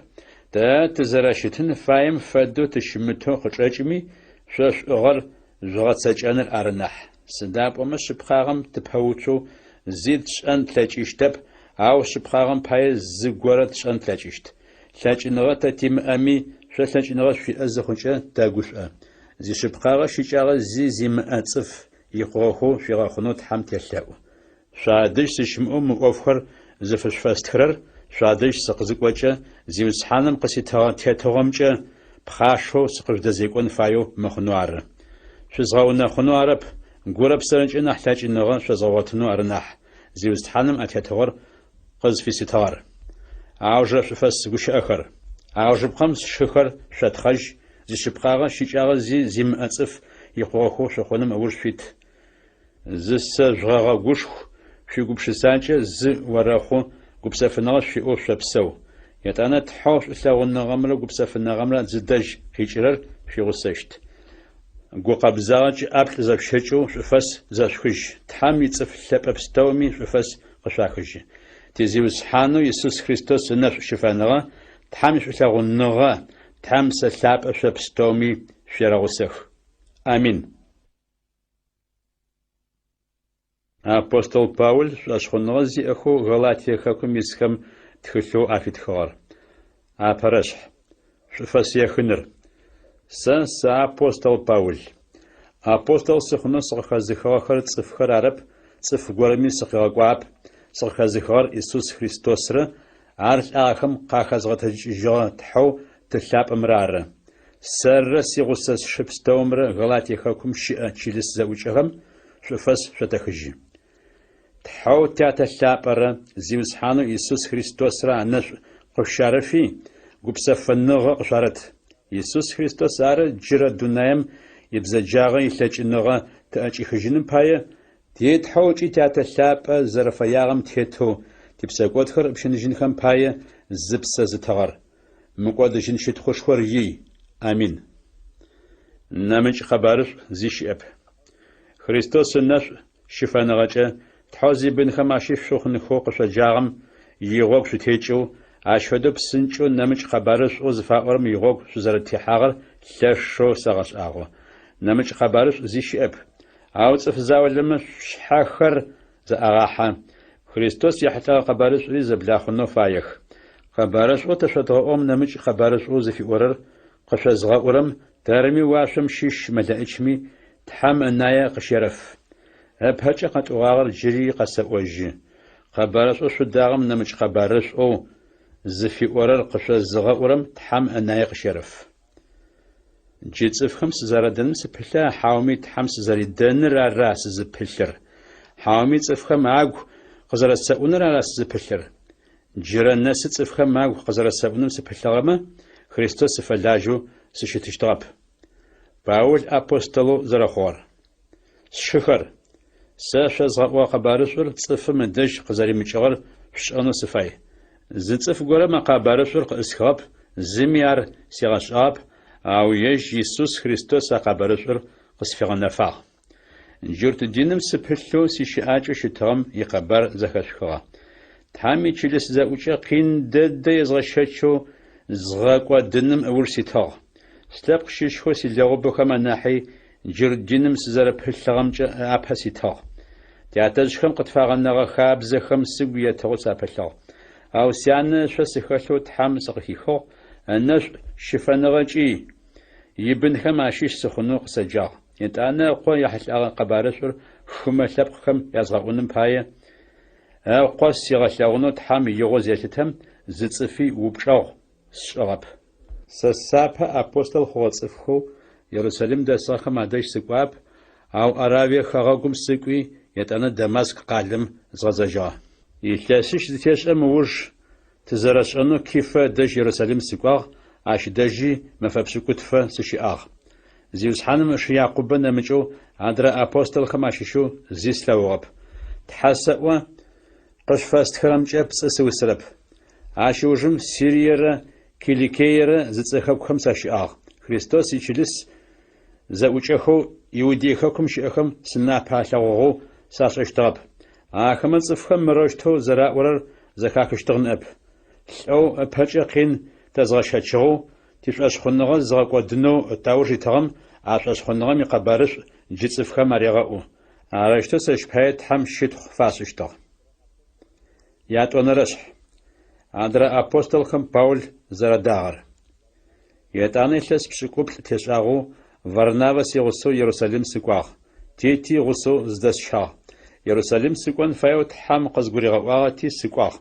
тэ тызэрэщытын фаем фэдэу тыщымытэу къычӏэкӏми, шъо шӏугъэр жъугъэцэкӏэныр ары нахь. Сыда пӏомэ шъыпкъагъэм тыпэуцоу зи тшӏэн тлъэкӏыщтэп, ау шъыпкъагъэм пае зыгорэ тшӏэн тлъэкӏыщт. Лъэкӏыныгъэ тэ тимыӏэми, шъо лъэкӏыныгъэ шъуиӏэ зыхъукӏэ тэгушӏо. Зишъыпкъагъэ щыкӏагъэ зи зимыӏэ цӏыф икъугъэхэу шъуигъэхъунэу Тхьэм телъэӏу. Шъуадэжь сыщымыӏэу мы ӏофхэр зыфышъуфэстхырэр шъуадэжь сыкъызыкӏокӏэ, Зиусхьаным къыситыгъэ тетыгъомкӏэ пхъашэу сыкъыжъудэзекӏон фаеу мыхъунэу ары. Шъузгъэунэхъунэу арэп, гурэ псэрэкӏэ нахь лъэкӏыныгъэ шъозгъэгъотынэу ары нахь, Зиусхьаным а тетыгъор къызфиситыгъэр. Аужырэ шӏуфэс гущыӏэхэр. Аужыпкъэм сшыхэр шъотхъэжь, зишъыпкъагъэ щыкӏагъэ зи зимыӏэ цӏыф икъугъэхэу шъухъуным ыуж шъуит. Зысэжъугъэгъэгушху, шъуигупшысакӏэ зы орэхъу, гупсэфыныгъэ шъуиӏэу шъопсэу. Етӏанэ Тхьэу шӏулъэгъуныгъэмрэ гупсэфыныгъэмрэ зыдэжь къикӏырэр шъуигъусэщт. Гукъэбзагъэкӏэ ӏаплӏ зэшъущэкӏэу шӏуфэс зэшъухыжь. Тхьэм ицӏыф лъэпӏэ пстэуми шӏуфэс къышъуахыжьы. Ти Зиусхьанэу Исус Христос ынэшӏу щыфэныгъэ, Тхьэм ишӏулъэгъуныгъэ, Тхьэм Псэ Лъапӏэ шъо пстэуми шъуерэгъусэх. Амин. Апостол Паул шӏошъхъуныгъэ зиӏэхэу Галатие хэкум исхэм тхылъэу афитхыгъэр. Апэрэшъхь. Шӏуфэс ехыныр. Сэ сыапостол Паул. Апостол сыхъунэу сыкъыхэзыхыгъэхэр цӏыфхэр арэп, цӏыф горэми сыкъигъэкӏуагъэп, сыкъыхэзыхыгъэр Исус Христосрэ ар лӏагъэхэм къахэзгъэтэджыкӏыжьыгъэ Тхьэу Ты лъапӏэмрэ ары. Сэррэ сигъусэ сшы пстэумрэ Галатие хэкум щыӏэ чылыс зэӏукӏэхэм шӏуфэс шъотэхыжьы. Тхьэу Тятэ лъапӏэрэ Зиусхьанэу Исус Христосрэ анэшӏу къышъущарэфи, гупсэфыныгъэ къышъуарэт. Исус Христос ары джырэ дунаем ибзэджагъэ илъэкӏыныгъэ тыӏэкӏихыжьыным пае, ти Тхьэу ыкӏи Тятэ лъапӏэ зэрэфэягъэм тетэу типсэкӏодхэр ыпщыныжьынхэм пае зыпсэ зытыгъэр. Мыкӏодыжьын щытхъушхор ий. Амин. Нэмыкӏ къэбарышӏу зи щыӏэп. Христос ынэшӏу щыфэныгъэкӏэ Тхьэу зибынхэм ащыщ шъухъунхэу къышъоджагъэм игъогу шъутекӏэу, ащ фэдэу псынкӏэу нэмыкӏ къэбарышӏоу зыфаӏорэм игъогу шъузэрэтехьагъэр лъэшэу сэгъэшӏагъо. Нэмыкӏ къэбарышӏу зи щыӏэп. Ау цӏыф заулэмэ шъушъхьэхэр зэӏагъахьэ, Христос ехьылӏэгъэ къэбарышӏури зэблахъунэу фаех. Къэбарышӏоу тэ шъодгъэӏугъэм нэмыкӏ къэбарышӏоу зыфиӏорэр къышъозыгъэӏурэм тэрми уашъом щыщ мэлэӏичми Тхьэм ынае къыщерэф. Ыпэкӏэ къэтӏогъагъэр джыри къэсэӏожьы. Къэбарышӏоу шъудагъэм нэмыкӏ къэбарышӏоу зыфиӏорэр къышъозыгъэӏурэм Тхьэм ынае къыщерэф. Джы цӏыфхэм сызэрадэным сыпылъа хьауми Тхьэм сызэридэныр ара сызыпылъыр? Хьауми цӏыфхэм агу къызэрэсэӏуныр ара сызыпылъыр? Джырэ нэсы цӏыфхэм агу къызэрэсэӏуным сыпылъыгъэмэ, Христос сыфэлажьэу сыщытыщтыгъэп. Паул апостолэу зэрэхъугъэр. Сшыхэр, сэ шъозгъэӏугъэ къэбарышӏур цӏыфым ыдэжь къызэримыкӏыгъэр шъушӏэнэу сыфай. Зы цӏыф горэм а къэбарышӏур къыӏысхыгъэп, зыми ар сигъэшӏагъэп, ау ежь Исус Христос а къэбарышӏур къысфигъэнэфагъ. Джурт диным сыпылъэу сищыӏакӏэу щытыгъэм икъэбар зэхэшъухыгъэ. Тхьэм ичылыс зэӏукӏэ къин дэдэ езгъэщэчэу згъэкӏодыным ыуж ситыгъ. Слъэпкъ щыщхэу силэгъубэхэм анахьи джурт диным сызэрэпылъыгъэмкӏэ апэ ситыгъ. Тятэжъхэм къытфагъэнэгъэ хабзэхэм сыгу етыгъэу сапылъыгъ. Ау сянэ ышъо сыхэлъэу Тхьэм сыкъыхихыгъ, ынэшӏу щыфэныгъэкӏи ибынхэм ащыщ сыхъунэу къысэджагъ. Етӏанэ ыкъо ехьылӏэгъэ къэбарышӏур хымэ лъэпкъхэм язгъэӏуным пае, ыкъо сигъэлъэгъунэу Тхьэм игъо зелъытэм, зы цӏыфи упчӏэгъу сшӏыгъэп. Сэ сапэ апостол хъугъэ цӏыфхэу Ерусалим дэсыгъэхэм адэжь сыкӏуагъэп, ау Аравие хэгъэгум сыкӏуи, етӏанэ Дамаск къалэм згъэзэжьыгъэ. Илъэсищ зытешӏэм ыуж тызэрэшӏэнэу Кифэ ыдэжь Ерусалим сыкӏуагъ, ащ дэжьи мэфэ пшӏыкӏутфэ сыщыӏагъ. Зиусхьаным ышы Якъубэ нэмыкӏэу адрэ апостолхэм ащыщэу зи слъэгъугъэп. Тхьэ сэӏо, къышъуфэстхырэмкӏэ пцӏы сыусырэп. Ащ ыужым Сириерэ Киликиерэ зыцӏэ хэкухэм сащыӏагъ. Христос ичылыс зэӏукӏэхэу Иудей хэкум щыӏэхэм сынапэ алъэгъугъэу сашӏэщтыгъэп. Ахэмэ цӏыфхэм мырэущтэу зэраӏорэр зэхахыщтыгъ ныӏэп. Лӏэу ыпэкӏэ къин тэзгъэщэчыгъэу, тишӏошъхъуныгъэ зыгъэкӏодынэу тауж итыгъэм а шӏошъхъуныгъэм икъэбарышӏу джы цӏыфхэм арегъэӏу. Арэущтэу сэщ пае Тхьэм щытхъу фашӏыщтыгъ. Ятӏонэрэшъхь. Адрэ апостолхэм Паул зэрадагъэр. Етӏанэ илъэс пшӏыкӏуплӏ тешӏагъэу Варнавэ сигъусэу Ерусалим сыкӏуагъ, Тити гъусэу зыдэсщагъ. Ерусалим сыкӏон фаеу Тхьэм къызгуригъэӏуагъэти сыкӏуагъ.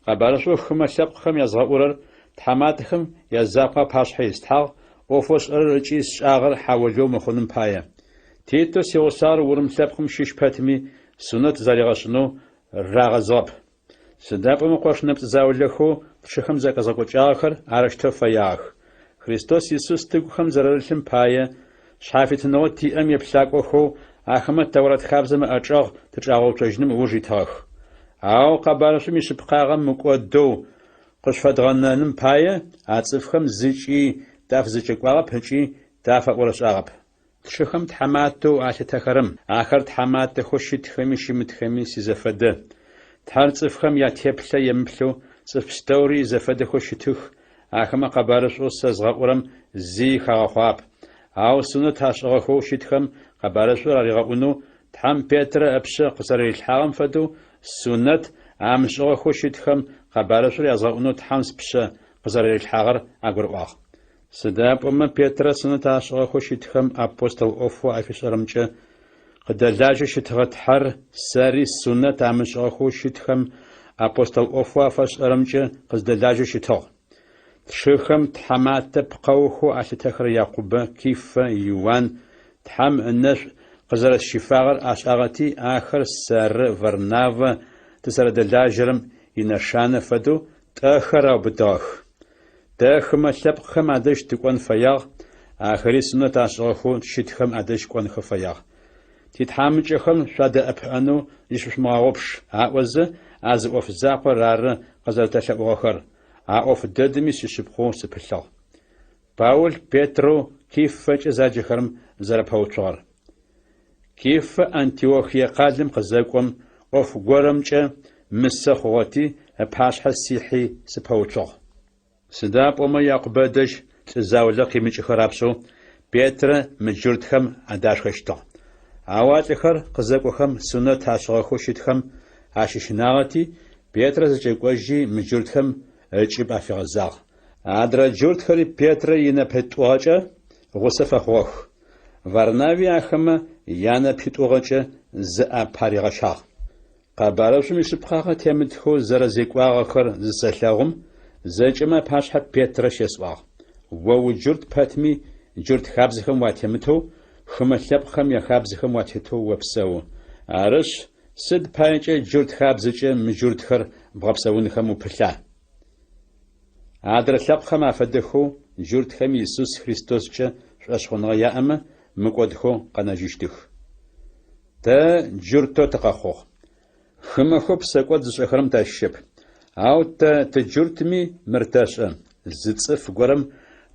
Къэбарышӏоу хымэ лъэпкъхэм язгъэӏурэр тхьаматэхэм язакъо апашъхьэ ислъхьагъ, ӏофэу сшӏэрэр ыкӏи сшӏагъэр хьаолэу мыхъуным пае. Титэу сигъусагъэр урым лъэпкъым щыщ пэтми, сунэт заригъэшӏынэу рагъэзыгъэп. Сыда пӏомэ къош нэпцӏ заулэхэу тшыхэм захэзгъэкӏокӏагъэхэр арэущтэу фэягъэх. Христос Исус тыгухэм зэрарылъым пае, шъхьафитыныгъэу тиӏэм еплъакӏохэу ахэмэ Тэурат хабзэм ыӏэчӏэгъ тычӏагъэуцожьыным ыуж итыгъэх. Ау къэбарышӏум ишъыпкъагъэ мыкӏодэу къышъуфэдгъэнэным пае, а цӏыфхэм зыкӏи тафызэкӏэкӏуагъэп ыкӏи тафэӏорышӏагъэп. Тшыхэм тхьаматэу алъытэхэрэм, ахэр тхьаматэхэу щытхэми щымытхэми сизэфэдэ. Тхьэр цӏыфхэм ятеплъэ емыплъэу цӏыф пстэури изэфэдэхэу щытых, ахэмэ къэбарышӏоу сэ згъэӏурэм зи хагъэхъуагъэп. Ау сунэт ашӏыгъэхэу щытхэм къэбарышӏур аригъэӏунэу Тхьэм Петрэ ыпшъэ къызэрэрилъхьагъэм фэдэу, сунэт амышӏыгъэхэу щытхэм къэбарышӏур язгъэӏунэу Тхьэм спшъэ къызэрэрилъхьагъэр агурыӏуагъ. Сыда пӏомэ Петрэ сунэт ашӏыгъэхэу щытхэм апостол ӏофэу афишӏэрэмкӏэ къыдэлажьэу щытыгъэ Тхьэр сэри сунэт амышӏыгъэхэу щытхэм апостол ӏофэу афэсшӏэрэмкӏэ къыздэлажьэу щытыгъ. Тшыхэм тхьаматэ пкъэухэу алъытэхэрэ Якъубэ, Кифэ, Иуан Тхьэм ынэшӏу къызэрэсщифагъэр ашӏагъэти, ахэр сэры Варнавэ тызэрэдэлажьэрэм инэшанэ фэдэу тӏэхэр аубытыгъэх. Тэ хымэ лъэпкъхэм адэжь тыкӏон фэягъ, ахэри сунэт ашӏыгъэхэу щытхэм адэжь кӏонхэ фэягъ. Титхьамыкӏэхэм шъуадэӏэпыӏэнэу зыщышъумыгъэгъупш, аӏозэ, а зы ӏоф закъор ары къызэрэтэлъэӏугъэхэр, а ӏоф дэдэми сишъыпкъэу сыпылъыгъ. Паул Петрэу Кифэкӏэ заджэхэрэм зэрэпэуцугъэр. Кифэ Антиохие къалэм къызэкӏом, ӏоф горэмкӏэ мысэ хъугъэти, ыпашъхьэ сихьи сыпэуцугъ. Сыда пӏомэ Якъубэ ыдэжь лӏы заулэ къимыкӏыхэ рапшӏэу Петрэ мыджуртхэм адашхэщтыгъ. Ау а лӏыхэр къызэкӏохэм сунэт ашӏыгъэхэу щытхэм ащыщынагъэти, Петрэ зэкӏэкӏожьи мыджуртхэм ыкӏыб афигъэзагъ. Адрэ джуртхэри Петрэ инэпитӏугъэкӏэ гъусэ фэхъугъэх. Варнави ахэмэ янэпитӏугъэкӏэ зыӏэпаригъэщагъ. Къэбарышӏум ишъыпкъагъэ темытхэу зэрэзекӏуагъэхэр зысэлъэгъум, зэкӏэмэ апашъхьэ Петрэ щесӏуагъ, О уджурт пэтми, джурт хабзэхэм уатемытэу, хымэ лъэпкъхэм яхабзэхэм уатетэу опсэу. Арышъ, сыд паекӏэ джурт хабзэкӏэ мыджуртхэр бгъэпсэунхэм упылъа? Адрэ лъэпкъхэм афэдэхэу джуртхэми Исус Христоскӏэ шӏошъхъуныгъэ яӏэмэ, мыкӏодхэу къэнэжьыщтых. Тэ джуртэу тыкъэхъугъ. Хымэхэу псэкӏод зышӏэхэрэм тащыщэп. Ау тэ тыджуртми мыр тэшӏэ: зы цӏыф горэм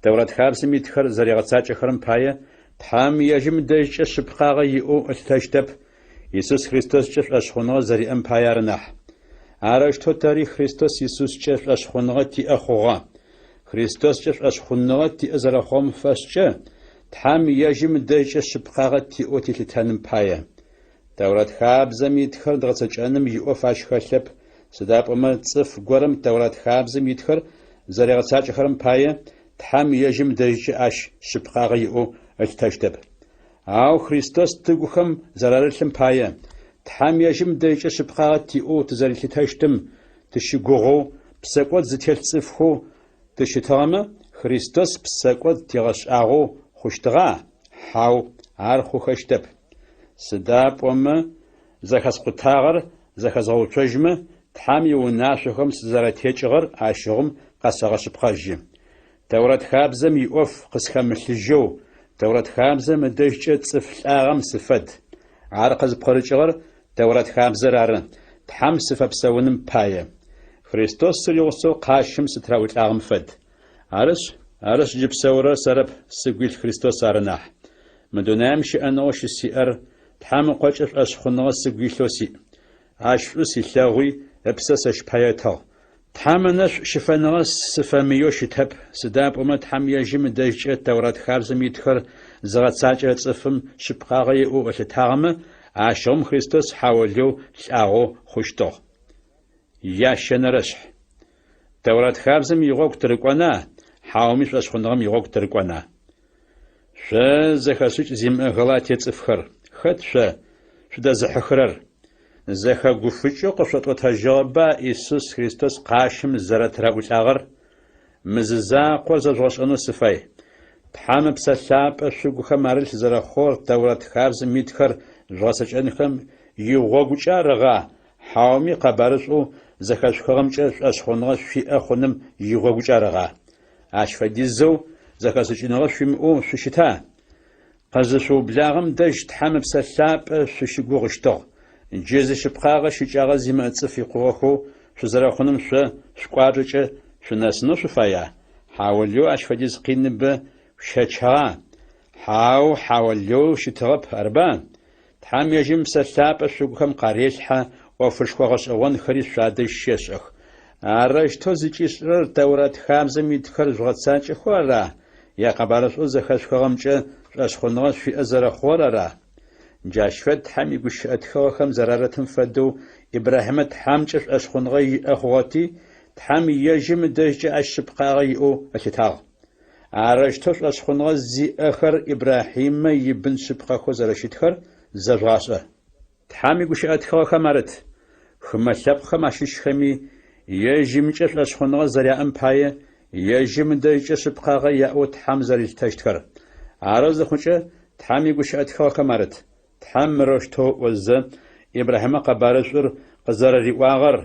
Тэурат хабзэм итхэр зэригъэцакӏэхэрэм пае, Тхьэм ежьым ыдэжькӏэ шъыпкъагъэ иӏэу ылъытэщтэп, Исус Христоскӏэ шӏошъхъуныгъэ зэриӏэм пае ары нахь. Арэущтэу тэри Христос Исускӏэ шӏошъхъуныгъэ тиӏэ хъугъэ. Христоскӏэ шӏошъхъуныгъэ тиӏэ зэрэхъугъэм фэшӏкӏэ, Тхьэм ежьым ыдэжькӏэ шъыпкъагъэ тиӏэу тилъытэным пае. Тэурат хабзэм итхэр дгъэцэкӏэным иӏоф ащ хэлъэп, сыда пӏомэ цӏыф горэм Тэурат хабзэм итхэр зэригъэцакӏэхэрэм пае, Тхьэм ежьым ыдэжькӏэ ащ шъыпкъагъэ иӏэу ылъытэщтэп. Ау Христос тыгухэм зэрарылъым пае, Тхьэм ежьым ыдэжькӏэ шъыпкъагъэ тиӏэу тызэрилъытэщтым тыщыгугъэу, псэкӏод зытелъ цӏыфхэу тыщытыгъэмэ, Христос псэкӏод тигъэшӏагъэу хъущтыгъа? Хьау, ар хъухэщтэп. Сыда пӏомэ зэхэскъутагъэр зэхэзгъэуцожьмэ, Тхьэм иунашъохэм сызэрэтекӏыгъэр ащыгъум къэсэгъэшъыпкъэжьы. Тэурат хабзэм иӏоф къысхэмылъыжьэу, Тэурат хабзэм ыдэжькӏэ цӏыф лӏагъэм сыфэд. Ар къызпкъырыкӏыгъэр Тэурат хабзэр ары, Тхьэм сыфэпсэуным пае. Христос сыригъусэу къащым сытыраӏулӏагъэм фэд. Арышъ, арышъ джы псэурэр сэрэп, сыгу илъ Христос ары нахь. Мы дунаим щыӏэныгъэу щысиӏэр Тхьэм Ыкъокӏэ шӏошъхъуныгъэ сыгу илъэу сиӏ. Ащ шӏу силъэгъуи, ыпсэ сэщ пае ытыгъ. Тхьэм ынэшӏу щыфэныгъэ сыфэмыеу щытэп, сыда пӏомэ Тхьэм ежьым ыдэжькӏэ Тэурат хабзэм итхэр зыгъэцакӏэрэ цӏыфым шъыпкъагъэ иӏэу ылъытагъэмэ, ащыгъум Христос хьаолэу лӏагъэу хъущтыгъ. Ящэнэрэшъхь. Тэурат хабзэм игъогу тырыкӏона, хьауми шӏошъхъуныгъэм игъогу тырыкӏона? Шъо зэхэшӏыкӏ зимыӏэ Галатие цӏыфхэр, хэт шъо шъудэзыхьыхырэр? Зэхэгуфыкӏэу къышъотӏотэжьыгъэба Исус Христос къащым зэрэтыраӏулӏагъэр? Мы зы закъор зэжъугъэшӏэнэу сыфай. Тхьэм Ыпсэ Лъапӏэ шъугухэм арылъ зэрэхъугъэр Тэурат хабзэм итхэр жъугъэцэкӏэнхэм игъогукӏэ арыгъа, хьауми къэбарышӏоу зэхэшъухыгъэмкӏэ шӏошъхъуныгъэ шъуиӏэ хъуным игъогукӏэ арыгъа? Ащ фэдизэу зэхэшӏыкӏыныгъэ шъуимыӏэу шъущыта? Къызышъуублагъэм дэжь Тхьэм Ыпсэ Лъапӏэ шъущыгугъыщтыгъ. Джы зишъыпкъагъэ щыкӏагъэ зимыӏэ цӏыф икъугъэхэу шъузэрэхъуным шъо шъукӏуачӏэкӏэ шъунэсынэу шъуфая? Хьаулыеу ащ фэдиз къиныбэ шъущэчыгъа? Хьау, хьаулыеу щытыгъэп, арыба? Тхьэм ежьым Ыпсэ Лъапӏэ шъугухэм къарелъхьэ, ӏофышхо гъэшӏэгъонхэри шъуадэжь щешӏэх. Арэущтэу зыкӏишӏырэр Тэурат хабзэм итхэр жъугъэцакӏэхэу ара е къэбарышӏоу зэхэшъухыгъэмкӏэ шӏошъхъуныгъэ шъуиӏэ зэрэхъугъэр ара? Джащ фэд Тхьэм игущыӏэ тхыгъэхэм зэрарытым фэдэу Ибрахьимэ Тхьэмкӏэ шӏошъхъуныгъэ иӏэ хъугъэти, Тхьэм ежьым ыдэжькӏэ ащ шъыпкъагъэ иӏэу ылъытагъ. Арэущтэу шӏошъхъуныгъэ зиӏэхэр Ибрахьимэ ибын шъыпкъэхэу зэрэщытхэр зэжъугъашӏэ. Тхьэм игущыӏэ тхыгъэхэм арыт: Хымэ лъэпкъхэм ащыщхэми, ежьымкӏэ шӏошъхъуныгъэ зэряӏэм пае, ежьым ыдэжькӏэ шъыпкъагъэ яӏэу Тхьэм зэрилъытэщтхэр. Арэу зыхъукӏэ, Тхьэм игущыӏэ тхыгъэхэм арыт: Тхьэм мырэущтэу ыӏозэ, Ибрахьимэ къэбарышӏур къызэрэриӏуагъэр,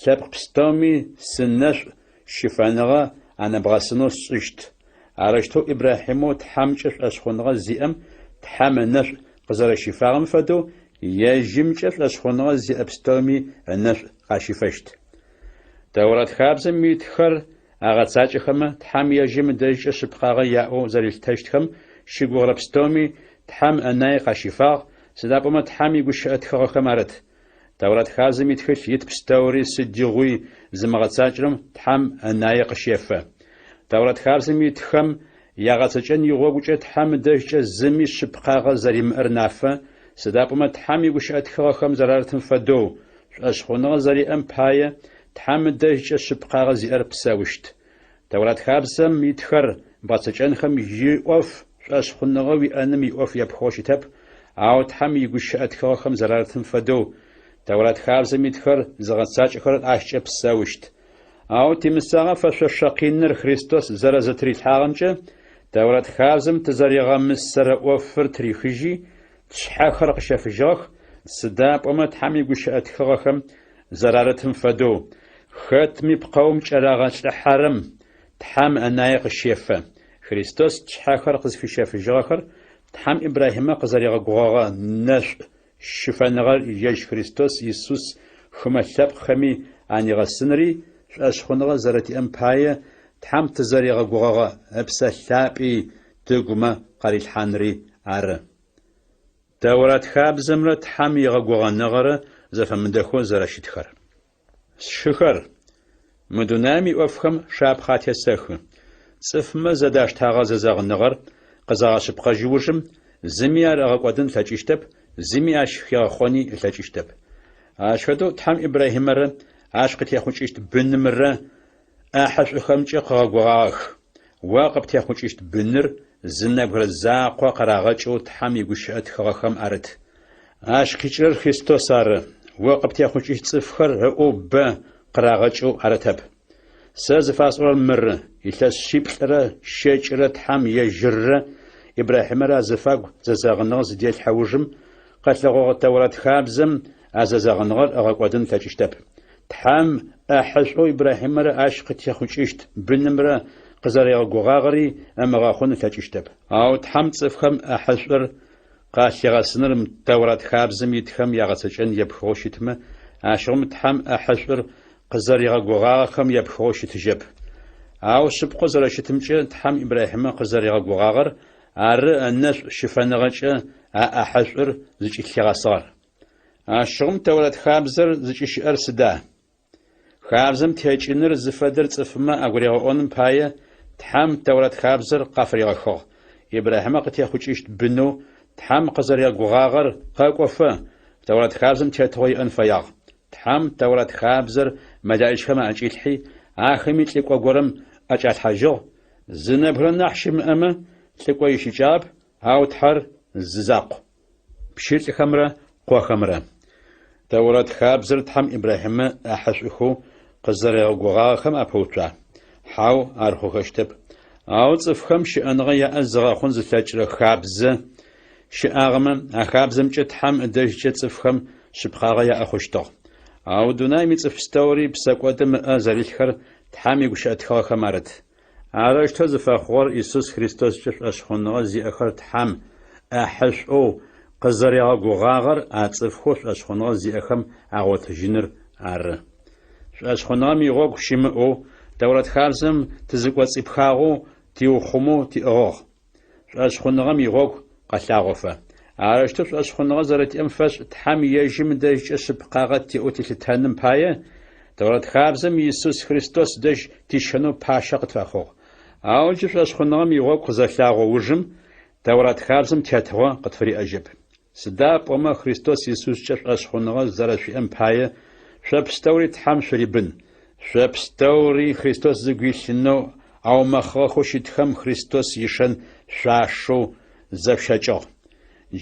Лъэпкъ пстэуми сынэшӏу щыфэныгъэ анэбгъэсынэу сшӏыщт. Арэущтэу Ибрахьимэу Тхьэмкӏэ шӏошъхъуныгъэ зиӏэм Тхьэм ынэшӏу къызэрэщифагъэм фэдэу, ежьымкӏэ шӏошъхъуныгъэ зиӏэ пстэуми ынэшӏу къащифэщт. Тэурат хабзэм итхэр агъэцакӏэхэмэ, Тхьэм ежьым ыдэжькӏэ шъыпкъагъэ яӏэу зэрилъытэщтхэм щыгугъырэ пстэуми Тхьэм ынае къащифагъ, сыда пӏомэ Тхьэм игущыӏэ тхыгъэхэм арыт: Тэурат хабзэм итхылъ ит пстэури сыдигъуи зымыгъэцакӏэрэм Тхьэм ынае къыщефэ. Тэурат хабзэм итхэм ягъэцэкӏэн игъогукӏэ Тхьэм ыдэжькӏэ зыми шъыпкъагъэ зэримыӏэр нафэ, сыда пӏомэ Тхьэм игущыӏэ тхыгъэхэм зэрарытым фэдэу, шӏошъхъуныгъэ зэриӏэм пае Тхьэм ыдэжькӏэ шъыпкъагъэ зиӏэр псэущт. Тэурат хабзэм итхэр бгъэцэкӏэнхэм иӏоф шӏошъхъуныгъэ уиӏэным иӏоф епхыгъэу щытэп, ау Тхьэм игущыӏэ тхыгъэхэм зэрарытым фэдэу, Тэурат хабзэм итхэр зыгъэцакӏэхэрэр ащкӏэ псэущт. Ау тимысагъэ фэшъошэ къиныр Христос зэрэзытырилъхьагъэмкӏэ Тэурат хабзэм тызэригъэмысэрэ ӏофыр тырихыжьи, тшъхьэхэр къыщэфыжьыгъэх, сыда пӏомэ Тхьэм игущыӏэ тхыгъэхэм зэрарытым фэдэу, хэтми пкъэум кӏэрагъэлӏыхьэрэм Тхьэм ынае къыщефэ. Христос тшъхьэхэр къызфищэфыжьыгъэхэр Тхьэм Ибрахьимэ къызэригъэгугъэгъэ нэшӏу щыфэныгъэр ежь Христос Исус хымэ лъэпкъхэми анигъэсынри, шӏошъхъуныгъэ зэрэтиӏэм пае Тхьэм тызэригъэгугъэгъэ Ыпсэ Лъапӏи тыгумэ къарилъхьанри ары. Тэурат хабзэмрэ Тхьэм игъэгугъэныгъэрэ зэфэмыдэхэу зэрэщытхэр. Сшыхэр, мы дунаим иӏофхэм шапхъэ атесэхы. Цӏыфмэ зэдаштагъэ зэзэгъыныгъэр къызагъэшъыпкъэжьы ужым, зыми ар ыгъэкӏодын ылъэкӏыщтэп, зыми ащ хигъэхъони ылъэкӏыщтэп. Ащ фэдэу Тхьэм Ибрахьимэрэ ащ къытехъукӏыщт бынымрэ ӏахьышӏухэмкӏэ къыгъэгугъагъэх. О къыптехъукӏыщт быныр зы нэбгырэ закъо къырагъэкӏэу Тхьэм игущыӏэ тхыгъэхэм арыт. Ащ къикӏырэр Христос ары, о къыптехъукӏыщт цӏыфхэр ыӏоу бэ къырагъэкӏэу арытэп. Сэ зыфасӏорэр мыры, илъэс шъиплӏырэ щэкӏырэ Тхьэм ежьыррэ Ибрахьимэрэ азыфагу зэзэгъыныгъэ зыделъхьэ ужым къэлъэгъогъэ Тэурат хабзэм а зэзэгъыныгъэр ыгъэкӏодын ылъэкӏыщтэп. Тхьэм ӏэхьышӏоу Ибрахьимэрэ ащ къытехъукӏыщт бынымрэ къызэригъэгугъагъэри ымыгъэхъун ылъэкӏыщтэп. Ау Тхьэм цӏыфхэм ӏэхьышӏур къалъигъэсыныр Тэурат хабзэм итхэм ягъэцэкӏэн епхыгъэу щытмэ, ащыгъум Тхьэм ӏэхьышӏур къызэригъэгугъагъэхэм епхыгъэу щытыжьэп. Ау шъыпкъэу зэрэщытымкӏэ Тхьэм Ибрахьимэ къызэригъэгугъагъэр ары ынэшӏу щыфэныгъэкӏэ а ӏэхьышӏур зыкӏылъигъэсыгъэр. Ащыгъум Тэурат хабзэр зыкӏыщыӏэр сыда? Хабзэм текӏыныр зыфэдэр цӏыфмэ агуригъэӏоным пае Тхьэм Тэурат хабзэр къафыригъэхыгъ. Ибрахьимэ къытехъукӏыщт бынэу Тхьэм къызэригъэгугъагъэр къэкӏофэ, Тэурат хабзэм тетыгъо иӏэн фэягъ. Тхьэм Тэурат хабзэр мэлаӏичхэм аӏэкӏилъхьи, ахэми лӏыкӏо горэм ӏэкӏалъхьажьыгъ. Зы нэбгырэ нахь щымыӏэмэ, лӏыкӏо ищыкӏагъэп, ау Тхьэр зы закъу. Пщылӏхэмрэ къохэмрэ. Тэурат хабзэр Тхьэм Ибрахьимэ ӏахьышӏухэу къызэригъэгугъагъэхэм апэуцуа? Хьау, ар хъухэщтэп. Ау цӏыфхэм щыӏэныгъэ яӏэ зыгъэхъун зылъэкӏырэ хабзэ щыӏагъэмэ, а хабзэмкӏэ Тхьэм ыдэжькӏэ цӏыфхэм шъыпкъагъэ яӏэ хъущтыгъ. Ау дунаим ицӏыф пстэури псэкӏодым ыӏэ зэрилъхэр Тхьэм игущыӏэ тхыгъэхэм арыт. Арэущтэу зыфэхъугъэр Исус Христоскӏэ шӏошъхъуныгъэ зиӏэхэр Тхьэм ӏэхьышӏоу къызэригъэгугъагъэр а цӏыфхэу шӏошъхъуныгъэ зиӏэхэм агъотыжьыныр ары. Шӏошъхъуныгъэм игъогу щымыӏэу, Тэурат хабзэм тызыкӏоцӏипхагъэу тиухъумэу тиӏыгъыгъ. Шӏошъхъуныгъэм игъогу къэлъагъофэ. Арэущтэу шӏошъхъуныгъэ зэрэтиӏэм фэшӏ Тхьэм ежьым ыдэжькӏэ шъыпкъагъэ тиӏэу тилъытэным пае, Тэурат хабзэм Исус Христос дэжь тищэнэу пащэ къытфэхъугъ. Ау джы шӏошъхъуныгъэм игъогу къызэлъагъо ужым, Тэурат хабзэм тетыгъо къытфыриӏэжьэп. Сыда пӏомэ Христос Исускӏэ шӏошъхъуныгъэ зэрэшъуиӏэм пае, шъо пстэури Тхьэм шъурибын. Шъо пстэури Христос зыгу илъынэу аумэхъыгъэхэу щытхэм Христос ишэн шъуашэу зэшъущэкӏыгъ.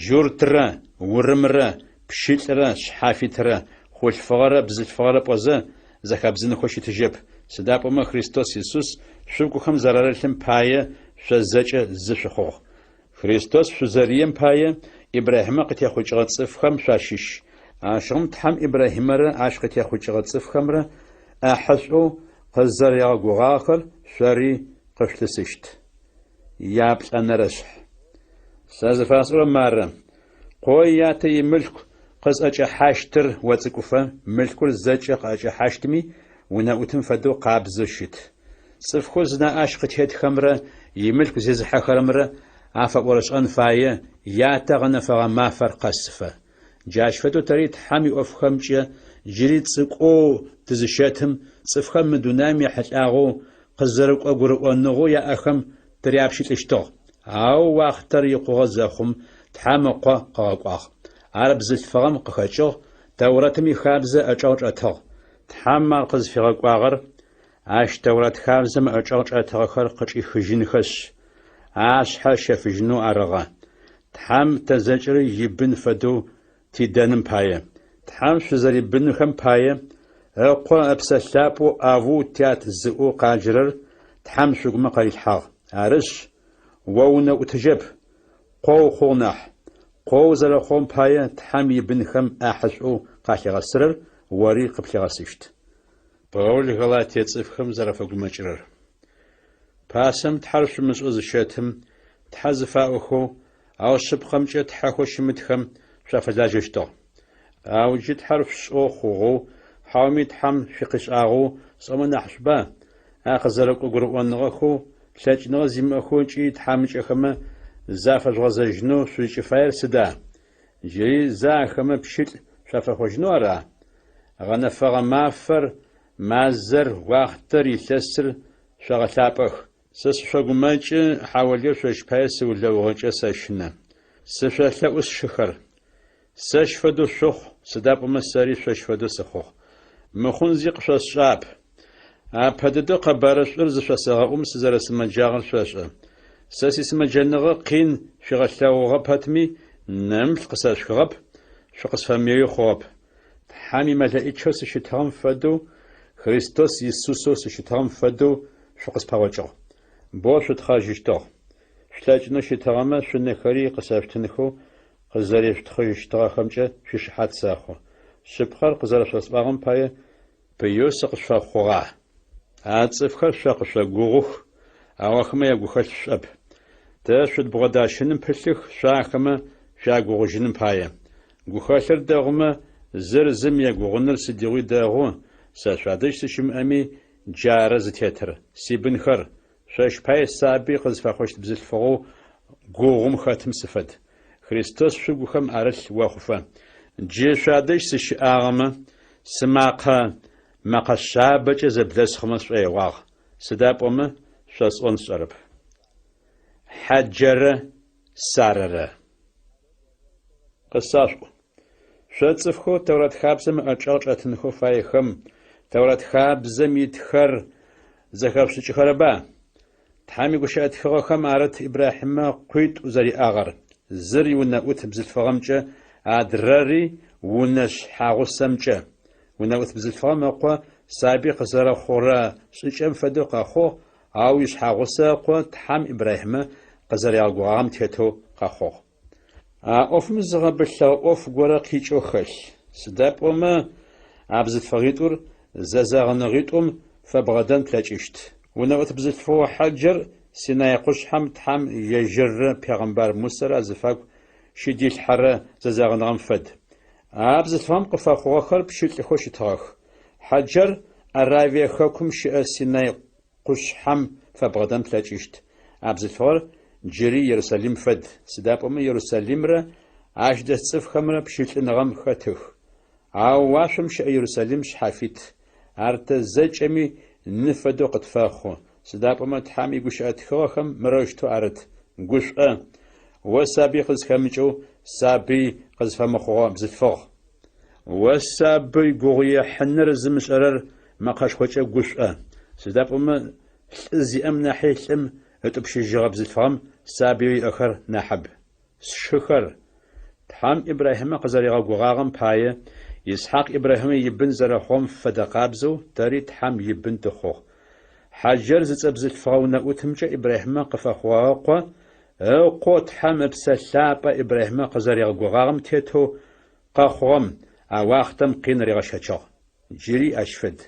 Джуртрэ, урымрэ, пщылӏрэ, шъхьафитрэ, хъулъфыгъэрэ бзылъфыгъэрэ пӏозэ, зэхэбдзынхэу щытыжьэп, сыда пӏомэ Христос Исус шъугухэм зэрарылъым пае шъо зэкӏэ зы шъухъугъ. Христос шъузэрием пае Ибрахьимэ къытехъукӏыгъэ цӏыфхэм шъуащыщ. Ащыгъум Тхьэм Ибрахьимэрэ ащ къытехъукӏыгъэ цӏыфхэмрэ ӏахьышӏоу къызэригъэгугъагъэхэр шъори къышъулъысыщт. Яплӏэнэрэшъхь. Сэ зыфасӏорэр мары, къо ятэ имылъку къызӏэкӏэхьащтыр оцӏыкӏуфэ, мылъкур зэкӏэ къыӏэкӏэхьащтми, унэӏутым фэдэу къабзэу щыт. Цӏыфхэу зынаӏэ ащ къытетхэмрэ имылъку зезыхьэхэрэмрэ афэӏорышӏэн фае ятэ гъэнэфэгъэ мафэр къэсыфэ. Джащ фэдэу тэри Тхьэм иӏофхэмкӏэ джыри цӏыкӏоу тызыщэтым, цӏыфхэм мы дунаим ехьылӏагъэу къызэрыкӏо гурыӏоныгъэу яӏэхэм тыряпщылӏыщтыгъ. Ау уахътэр икъугъэ зэхъум, Тхьэм Ыкъо къыгъэкӏуагъ. Ар бзылъфыгъэм къыхэкӏыгъ, Тэурэтым ихабзэ ыӏэчӏэгъ чӏэтыгъ. Тхьэм ар къызфигъэкӏуагъэр Ащ Тэурат хабзэм ыӏэчӏэгъ чӏэтыгъэхэр къычӏихыжьынхэшъ, ашъхьэ ыщэфыжьынэу арыгъэ, Тхьэм тэ зэкӏэри ибын фэдэу тидэным пае. Тхьэм шъузэрибынхэм пае, Ыкъо Ыпсэ Лъапӏэу Авву Тят зыӏоу къаджэрэр Тхьэм шъугумэ къарилъхьагъ. Арышъ, о унэӏутыжьэп, къо ухъугъ нахь. Къо узэрэхъугъэм пае Тхьэм ибынхэм ӏахьышӏоу къалъигъэсырэр ори къыплъигъэсыщт. Паул Галатие цӏыфхэм зэрафэгумэкӏырэр. Пасэм Тхьэр шъумышӏэу зыщэтым, тхьэ зыфаӏохэу, ау шъыпкъэмкӏэ тхьэхэу щымытхэм шъуафэлажьэщтыгъ. Ау джы Тхьэр шъушӏэу хъугъэу, хьауми Тхьэм шъукъишӏагъэу сӏомэ нахьышӏуба, а къызэрыкӏо гурыӏоныгъэхэу, лъэкӏыныгъэ зимыӏэхэу ыкӏи тхьамыкӏэхэмэ зафэжъугъэзэжьынэу шъузкӏыфаер сыда? Джыри зэ ахэмэ пщылӏ шъуафэхъужьынэу ара? Гъэнэфэгъэ мафэр, мазэр, уахътэр, илъэсыр шъогъэлъапӏэх. Сэ сышъогумэкӏы, хьаолыеу шъощ пае сыулэугъэкӏэ сэщынэ. Сышъолъэӏу, сшыхэр, сэщ фэдэу шъухъу, сыда пӏомэ сэри шъощ фэдэу сыхъугъ. Мыхъун зи къышъосшӏагъэп. Апэ дэдэу къэбарышӏур зышъосэгъэӏум сызэрэсымэджагъэр шъошӏэ. Сэ сисымэджэныгъэ къин шъуигъэлъэгъугъэ пэтми, нэмыплъ къысэшъухыгъэп, шъукъысфэмыеуи хъугъэп. Тхьэм имэлэӏичэу сыщытыгъэм фэдэу, Христос Исусэу сыщытыгъэм фэдэу шъукъыспэгъокӏыгъ. Боу шъутхъэжьыщтыгъ. Шъулъэкӏынэу щытыгъэмэ, шъунэхэри къысэшъутынхэу къызэрешъутхъыжьыщтыгъэхэмкӏэ шъуишыхьат сэхъу. Шъыпкъэр къызэрэшъосӏуагъэм пае пыеу сыкъышъуфэхъугъа? А цӏыфхэр шъо къышъогугъух, ау ахэмэ ягухэлъ шӏоп. Тэ шъудбгъодащыным пылъых шъо ахэмэ шъуягугъужьыным пае. Гухэлъыр дэгъумэ, зыр зым егугъуныр сыдигъуи дэгъу, сэ шъуадэжь сыщымыӏэми, джары зытетыр. Сибынхэр, шъощ пае сабый къызфэхъущт бзылъфыгъэу гугъум хэтым сыфэд. Христос шъугухэм арылъ охъуфэ. Джы шъуадэжь сыщыӏагъэмэ, сымакъэ мэкъэ шъабэкӏэ зэблэсхъумэ сшӏоигъуагъ, сыда пӏомэ шъосӏон сшӏэрэп. Хьаджэрэ Сарэрэ. Къысашъуӏу. Шъо цӏыфхэу Тэурат хабзэм ыӏэчӏэгъ чӏэтынхэу фаехэм, Тэурат хабзэм итхэр зэхэшъушӏыкӏыхэрэба? Тхьэм игущыӏэ тхыгъэхэм арыт Ибрахьимэ къуитӏу зэриӏагъэр, зыр иунэӏут бзылъфыгъэмкӏэ, адрэри унэ шъхьагъусэмкӏэ. Унэӏут бзылъфыгъэм ыкъо сабый къызэрэхъурэ шӏыкӏэм фэдэу къэхъугъ, ау ишъхьагъусэ ыкъо Тхьэм Ибрахьимэ къызэригъэгугъагъэм тетэу къэхъугъ. А ӏофым зыгъэбылъыгъэ ӏоф горэ къикӏэу хэлъ, сыда пӏомэ а бзылъфыгъитӏур зэзэгъыныгъитӏум фэбгъэдэн плъэкӏыщт. Унэӏут бзылъфыгъэу Хьэджэр Синай къушъхьэм Тхьэм ежьыррэ пегъэмбар Мусэрэ азыфагу щыдилъхьэрэ зэзэгъыныгъэм фэд. А бзылъфыгъэм къыфэхъугъэхэр пщылӏхэу щытыгъэх. Хьэджэр Аравие хэкум щыӏэ Синай къушъхьэм фэбгъэдэн плъэкӏыщт. А бзылъфыгъэр джыри Ерусалим фэд, сыда пӏомэ Ерусалимрэ ащ дэс цӏыфхэмрэ пщылӏыныгъэм хэтых. Ау уашъом щыӏэ Ерусалим шъхьафит, ар тэ зэкӏэми ны фэдэу къытфэхъу, сыда пӏомэ Тхьэм игущыӏэ тхыгъэхэм мырэущтэу арыт, Гушӏо, о сабый къызхэмыкӏэу сабый къызфэмыхъугъэ бзылъфыгъ! О сабый гугъуехьыныр зымышӏэрэр мэкъэшхокӏэ гушӏо, сыда пӏомэ лӏы зиӏэм нахьи лӏым ытӏупщыжьыгъэ бзылъфыгъэм сабыеу иӏэхэр нахьыб. Сшыхэр, Тхьэм Ибрахьимэ къызэригъэгугъагъэм пае, Исхьакъ Ибрахьимэ ибын зэрэхъугъэм фэдэ къабзэу тэри Тхьэм ибын тыхъугъ. Хьаджэр зыцӏэ бзылъфыгъэ унэӏутымкӏэ Ибрахьимэ къыфэхъугъэ ыкъо, ыкъоу Тхьэм Ыпсэ Лъапӏэ Ибрахьимэ къызэригъэгугъагъэм тетэу къэхъугъэм, а уахътэм къин ригъэщэчыгъ. Джыри ащ фэд.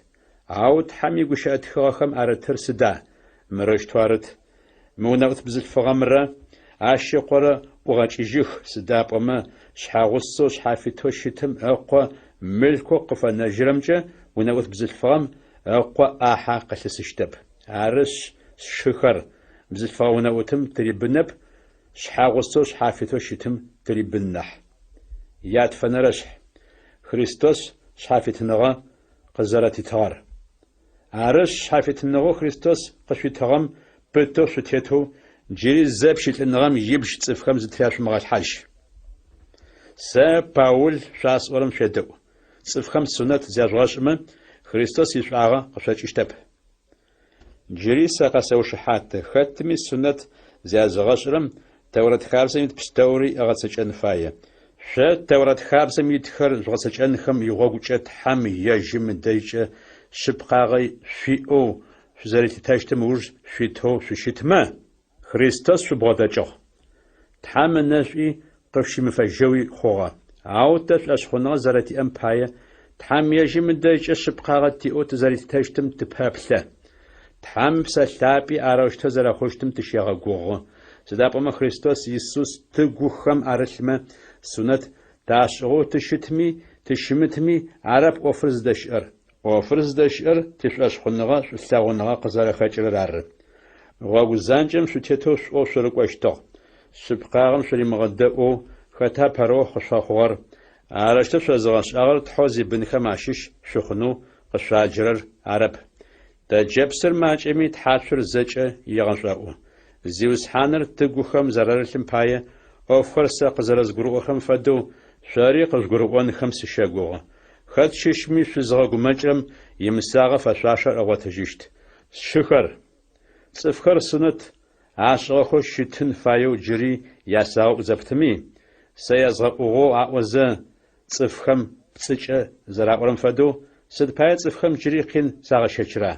Ау Тхьэм игущыӏэ тхыгъэхэм арытыр сыда? Мырэущтэу арыт, Мы унэӏут бзылъфыгъэмрэ ащ ыкъорэ ӏугъэкӏыжьых, сыда пӏомэ шъхьэгъусэу шъхьафитэу щытым ыкъо мылъкоу къыфэнэжьырэмкӏэ унэӏут бзылъфыгъэм ыкъо ӏахьэ къылъысыщтэп. Арышъ, сшыхэр, бзылъфыгъэ унэӏутым тырибынэп, шъхьэгъусэу шъхьафитэу щытым тырибын нахь. Ятфэнэрэшъхь. Христос шъхьафитыныгъэ къызэрэтитыгъэр. Арышъ, шъхьафитыныгъэу Христос къышъуитыгъэм пытэу шъутетэу, джыри зэ пщылӏыныгъэм ибжь цӏыфхэм зытряшъумыгъэлъхьажь. Сэ, Паул, шъуасӏорэм шъуедэӏу. Цӏыфхэм сунэт зяжъугъэшӏымэ, Христос ишӏуагъэ къышъокӏыщтэп. Джыри сэ къэсэушыхьаты, хэтми сунэт зязыгъэшӏырэм Тэурэт хабзэм ит пстэури ыгъэцэкӏэн фае. Шъо Тэурэт хабзэм итхэр жъугъэцэкӏэнхэм игъогукӏэ Тхьэм ежьым ыдэжькӏэ шъыпкъагъэ шъуиӏэу шъузэрилъытэщтым ыуж шъуитэу шъущытмэ, Христос шъубгъодэкӏыгъ. Тхьэм ынэшӏуи къышъущимыфэжьэуи хъугъэ. Ау тэ шӏошъхъуныгъэ зэрэтиӏэм пае, Тхьэм ежьым ыдэжькӏэ шъыпкъагъэ тиӏэу тызэрилъытэщтым тыпэплъэ. Тхьэм Ыпсэ Лъапӏи арэущтэу зэрэхъущтым тыщегъэгугъы, сыда пӏомэ Христос Исус тыгухэм арылъмэ, сунэт ташӏыгъэу тыщытми тыщымытми арэп ӏофыр зыдэщыӏэр. ӏофыр зыдэщыӏэр тишӏошъхъуныгъэ шӏулъэгъуныгъэ къызэрэхэкӏырэр ары. Гъогу занкӏэм шъутетэу шӏоу шъурыкӏощтыгъ. Шъыпкъагъэм шъуримыгъэдэӏоу хэта пэрыохъу къышъуфэхъугъэр? Арэущтэу шъозыгъэшӏагъэр Тхьэу зибынхэм ащыщ шъухъунэу къышъуаджэрэр арэп. Тэджэпсыр макӏэми тхьацур зэкӏэ егъэшӏоӏу. Зиусхьаныр тыгухэм зэрарылъым пае, ӏофхэр сэ къызэрэзгурыӏохэрэм фэдэу, шъори къыжъугурыӏонхэм сыщэгугъы. Хэт щыщми шъузыгъэгумэкӏырэм имысагъэ фэшъуашэр ыгъотыжьыщт. Сшыхэр! Цӏыфхэр сунэт ашӏыгъэхэу щытын фаеу джыри ясэгъэӏу зэпытми, сэ язгъэӏугъэу аӏозэ, цӏыфхэм пцӏыкӏэ зэраӏорэм фэдэу, сыд пае цӏыфхэм джыри къин сагъэщэчыра?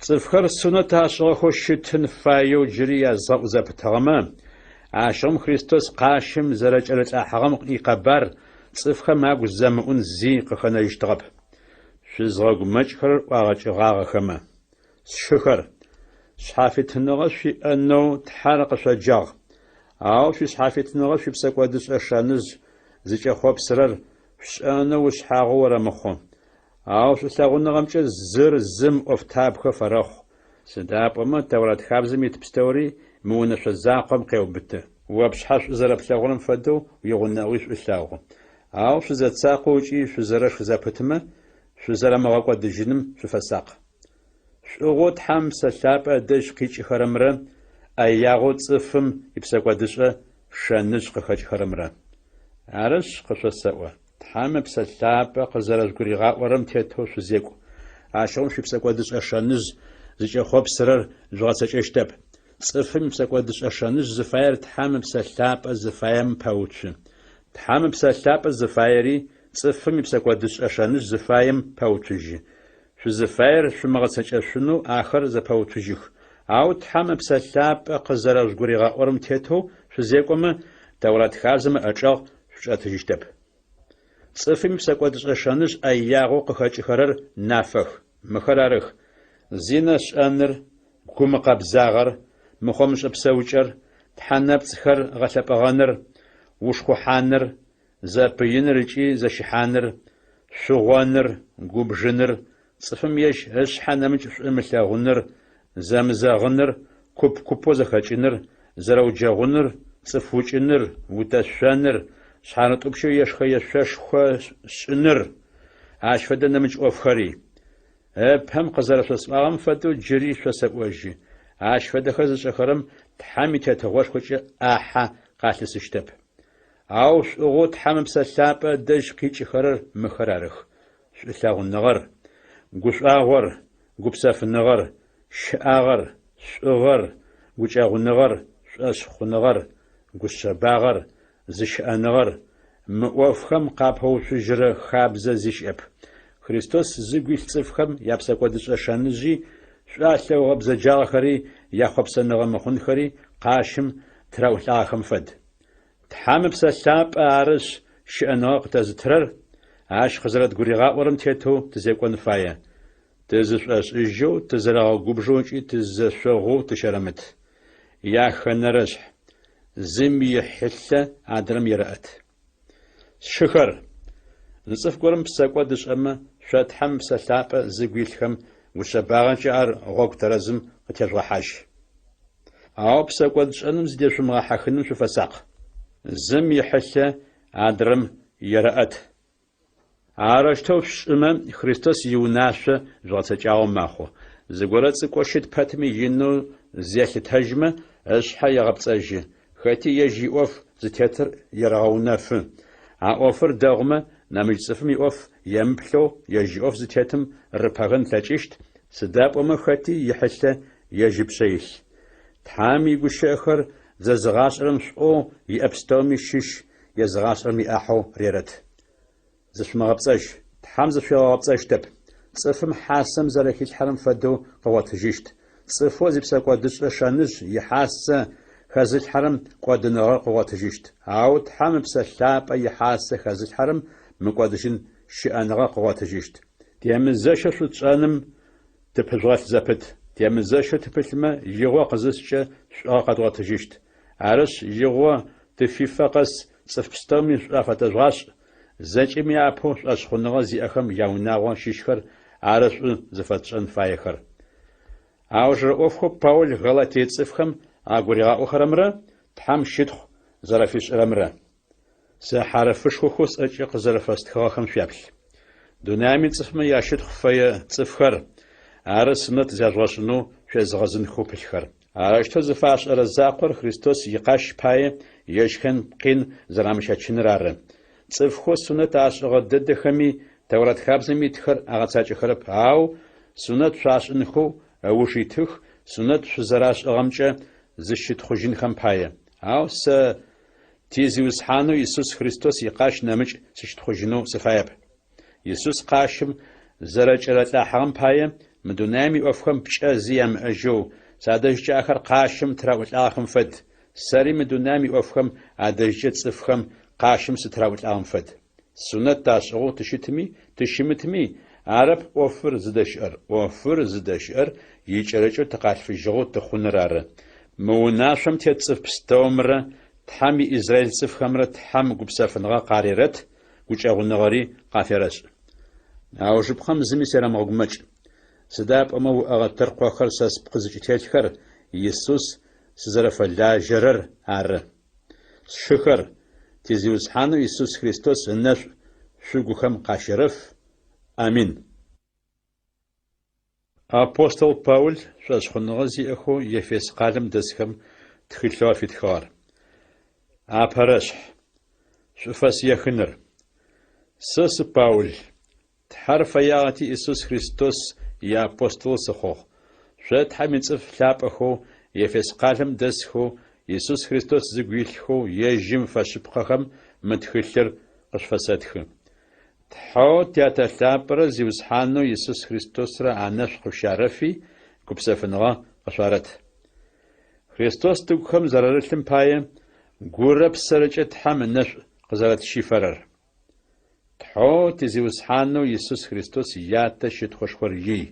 Цӏыфхэр сунэт ашӏыгъэхэу щытын фаеу джыри язгъэӏу зэпытыгъэмэ, ащыгъум Христос къащым зэрэкӏэрылӏахьыгъэм икъэбар цӏыфхэм агу зэмыӏун зи къыхэнэжьыщтыгъэп. Шъузгъэгумэкӏхэрэр ӏуагъэкӏыгъагъэхэмэ. Сшыхэр, шъхьафитыныгъэ шъуиӏэнэу Тхьэр къышъоджагъ. Ау шъуишъхьафитыныгъэ шъуипсэкӏодышӏэ шэныжъ зыкӏэхъопсырэр шъушӏэнэу ушъхьагъоу орэмыхъу. Ау шӏулъэгъуныгъэмкӏэ зыр зым ӏофтабгэ фэрэхъу, сыда пӏомэ Тэурат хабзэм ит пстэури мы унэшъо закъом къеубыты. О пшъхьэ шӏу зэрэплъэгъурэм фэдэу уигъунэгъуи шӏу лъэгъу. Ау шъузэцакъэу ыкӏи шъузэрэшх зэпытмэ, шъузэрэмыгъэкӏодыжьыным шъуфэсакъ. Шӏугъэу Тхьэм Ыпсэ Лъапӏэ ыдэжь къикӏыхэрэмрэ ӏэягъэу цӏыфым ипсэкӏодышӏэ шэныжъ къыхэкӏхэрэмрэ. Арышъ, къышъосэӏо, Тхьэм Ыпсэ Лъапӏэ къызэрэжъугуригъаӏорэм тетэу шъузекӏу, ащыгъум шъуипсэкӏодышӏэ шэныжъ зыкӏэхъопсырэр жъугъэцэкӏэщтэп. Цӏыфым ипсэкӏодышӏэ шэныжъ зыфаер Тхьэм Ыпсэ Лъапӏэ зыфаем пэуцу. Тхьэм Ыпсэ Лъапӏэ зыфаери цӏыфым ипсэкӏодышӏэ шэныжъ зыфаем пэуцужьы. Шъузыфаер шъумыгъэцэкӏэшъунэу ахэр зэпэуцужьых. Ау Тхьэм Ыпсэ Лъапӏэ къызэрэжъугуригъаӏорэм тетэу шъузекӏомэ, Тэурат хабзэм ыӏэчӏэгъ шъучӏэтыжьыщтэп. Цӏыфым ипсэкӏодышӏэ шэныжъ ӏэягъэу къыхэкӏыхэрэр нафэх. Мыхэр арых, зинэ шӏэныр, гумыкъэбзагъэр, мыхъомышӏэ псэукӏэр, тхьэ нэпцӏхэр гъэлъэпӏэгъэныр, ушхъухьаныр, зэпыиныр ыкӏи зэщыхьаныр, шъугъоныр, губжыныр, цӏыфым ежь ышъхьэ нэмыкӏ шӏу ымылъэгъуныр, зэмызэгъыныр, куп-купэу зэхэкӏыныр, зэрэуджэгъуныр, цӏыф укӏыныр, утэшъоныр, шъхьарытӏупщэу ешхэ-ешъошхо шӏыныр, ащ фэдэ нэмыкӏ ӏофхэри. Ыпэм къызэрэшъосӏуагъэм фэдэу джыри шъосэӏожьы, ащ фэдэхэр зышӏэхэрэм Тхьэм и Тетыгъошхокӏэ ӏахьэ къалъысыщтэп. Ау шӏугъэу Тхьэм Ыпсэ Лъапӏэ ыдэжь къикӏыхэрэр мыхэр арых, шӏулъэгъуныгъэр, гушӏуагъор, гупсэфыныгъэр, щыӏагъэр, шӏугъэр, гукӏэгъуныгъэр, шӏошъхъуныгъэр, гушъэбагъэр, зыщыӏэныгъэр, мы ӏофхэм къапэуцужьырэ хабзэ зи щыӏэп. Христос зыгу илъ цӏыфхэм япсэкӏодышӏэ шэныжъи, шӏу алъэгъугъэ бзэджагъэхэри, яхъопсэныгъэ мыхъунхэри къащым тыраӏулӏагъэхэм фэд. Тхьэм Ыпсэ Лъапӏэ арышъ щыӏэныгъэ къытэзытырэр, ащ къызэрэдгуригъаӏорэм тетэу тызекӏон фае. Тызышӏошӏыжьэу, тызэрэгъэгубжэу ыкӏи тызэшъогъоу тыщэрэмыт. Яхэнэрэшъхь, зым ихьылъэ адрэм ерэӏэт. Сшыхэр, зы цӏыф горэм псэкӏод ышӏэмэ, шъо Тхьэм Ыпсэ Лъапӏэ зыгу илъхэм гушъэбагъэкӏэ ар гъогу тэрэзым къытежъугъэхьажь. Ау псэкӏодшӏэным зыдешъумыгъэхьыхыным шъуфэсакъ. Зым ихьылъэ адрэм ерэӏэт. Арэущтэу шъушӏымэ, Христос иунашъо жъугъэцэкӏагъэу мэхъу. Зыгорэ цӏыкӏоу щыт пэтми инэу зелъытэжьмэ, ышъхьэ егъэпцӏэжьы. Хэти ежь иӏоф зытетыр ерэгъэунэфы. А ӏофыр дэгъумэ, нэмыкӏ цӏыфым иӏоф емыплъэу ежь иӏоф зытетым рыпэгэн ылъэкӏыщт, сыда пӏомэ хэти ихьылъэ ежь ыпшъэ илъ. Тхьэм игущыӏэхэр зэзыгъашӏэрэм шӏоу иӏэ пстэуми щыщ езыгъашӏэрэм иӏахьэу рерэт. Зышъумыгъэпцӏэжь, Тхьэм зышъуигъэгъэпцӏэщтэп. Цӏыфым хьасэм зэрэхилъхьэрэм фэдэу къыгъотыжьыщт. Цӏыфэу зипсэкӏодышӏэ шэныжъ ихьасэ хэзылъхьэрэм кӏодыныгъэр къыгъотыжьыщт. Ау Тхьэм Ыпсэ Лъапӏэ ихьасэ хэзылъхьэрэм мыкӏодыжьын щыӏэныгъэ къыгъотыжьыщт. Темызэщэу шӏу тшӏэным тыпыжъугъэлъ зэпыт. Темызэщэу тыпылъмэ, игъо къызыскӏэ шӏугъэ къэдгъотыжьыщт. Арышъ, игъо тыфифэ къэс цӏыф пстэуми шӏу афэтэжъугъашӏ, зэкӏэми апэу шӏошъхъуныгъэ зиӏэхэм яунагъо щыщхэр ары шӏу зыфэтшӏэн фаехэр. Аужырэ ӏофхэу Паул Галатие цӏыфхэм агуригъаӏохэрэмрэ Тхьэм щытхъу зэрэфишӏырэмрэ. Сэ хьарыфышхохэу сӏэкӏэ къызэрэфэстхыгъэхэм шъуяплъ. Дунаим ицӏыфмэ ящытхъу фэе цӏыфхэр ары сунэт зяжъугъэшӏынэу шъуезыгъэзынхэу пылъхэр. Арэущтэу зыфашӏэрэ закъор Христос икъащ пае ежьхэм къин зэрамыщэчыныр ары. Цӏыфхэу сунэт ашӏыгъэ дэдэхэми Тэурат хабзэм итхэр агъэцакӏэхэрэп, ау сунэт шъуашӏынхэу ыуж итых, сунэт шъузэрашӏыгъэмкӏэ зыщытхъужьынхэм пае. Ау сэ Ти Зиусхьанэу Исус Христос икъащ нэмыкӏ сыщытхъужьынэу сыфаеп. Исус къащым зэрэкӏэралӏахьыгъэм пае, мы дунаим иӏофхэм пкӏэ зи ямыӏэжьэу, садэжькӏэ ахэр къащым тыраӏулӏагъэхэм фэд, сэри мы дунаим иӏофхэм адэжькӏэ цӏыфхэм къащым сытыраӏулӏагъэм фэд. Сунэт ташӏыгъэу тыщытми, тыщымытми, арэп ӏофыр зыдэщыӏэр, ӏофыр зыдэщыӏэр икӏэрыкӏэу тыкъалъфыжьыгъэу тыхъуныр ары. Мы унашъом тет цӏыф пстэумрэ Тхьэм иизраил цӏыфхэмрэ Тхьэм гупсэфыныгъэ къарерэт, гукӏэгъуныгъэри къаферэшӏ. Аужыпкъэм зыми серэмыгъэгумэкӏ. Сыда пӏомэ уӏэгъэ тыркъохэр сэ спкъы зыкӏытелъхэр Исус сызэрэфэлажьэрэр ары. Сшыхэр, ти Зиусхьанэу Исус Христос ынэшӏу шъугухэм къащерэф. Амин. Апостол Паул шӏошъхъуныгъэ зиӏэхэу Ефес къалэм дэсхэм тхылъэу афитхыгъэр. Апэрэшъхь. Шӏуфэс ехыныр. Сэ сы Паул, Тхьэр фэягъэти Исус Христос иапостолэу сыхъугъ. Шъо Тхьэм ицӏыф лъапӏэхэу, Ефес къалэм дэсхэу, Исус Христос зыгу илъхэу ежьым фэшъыпкъэхэм мы тхылъыр къышъуфэсэтхы. Тхьэу Тятэ лъапӏэрэ Зиусхьанэу Исус Христосрэ анэшӏу къышъущарэфи, гупсэфыныгъэ къышъуарэт. Христос тыгухэм зэрарылъым пае, гурэ псэрэкӏэ Тхьэм ынэшӏу къызэрэтщифэрэр. Тхьэу ти Зиусхьанэу Исус Христос Ятэ щытхъушхор ий.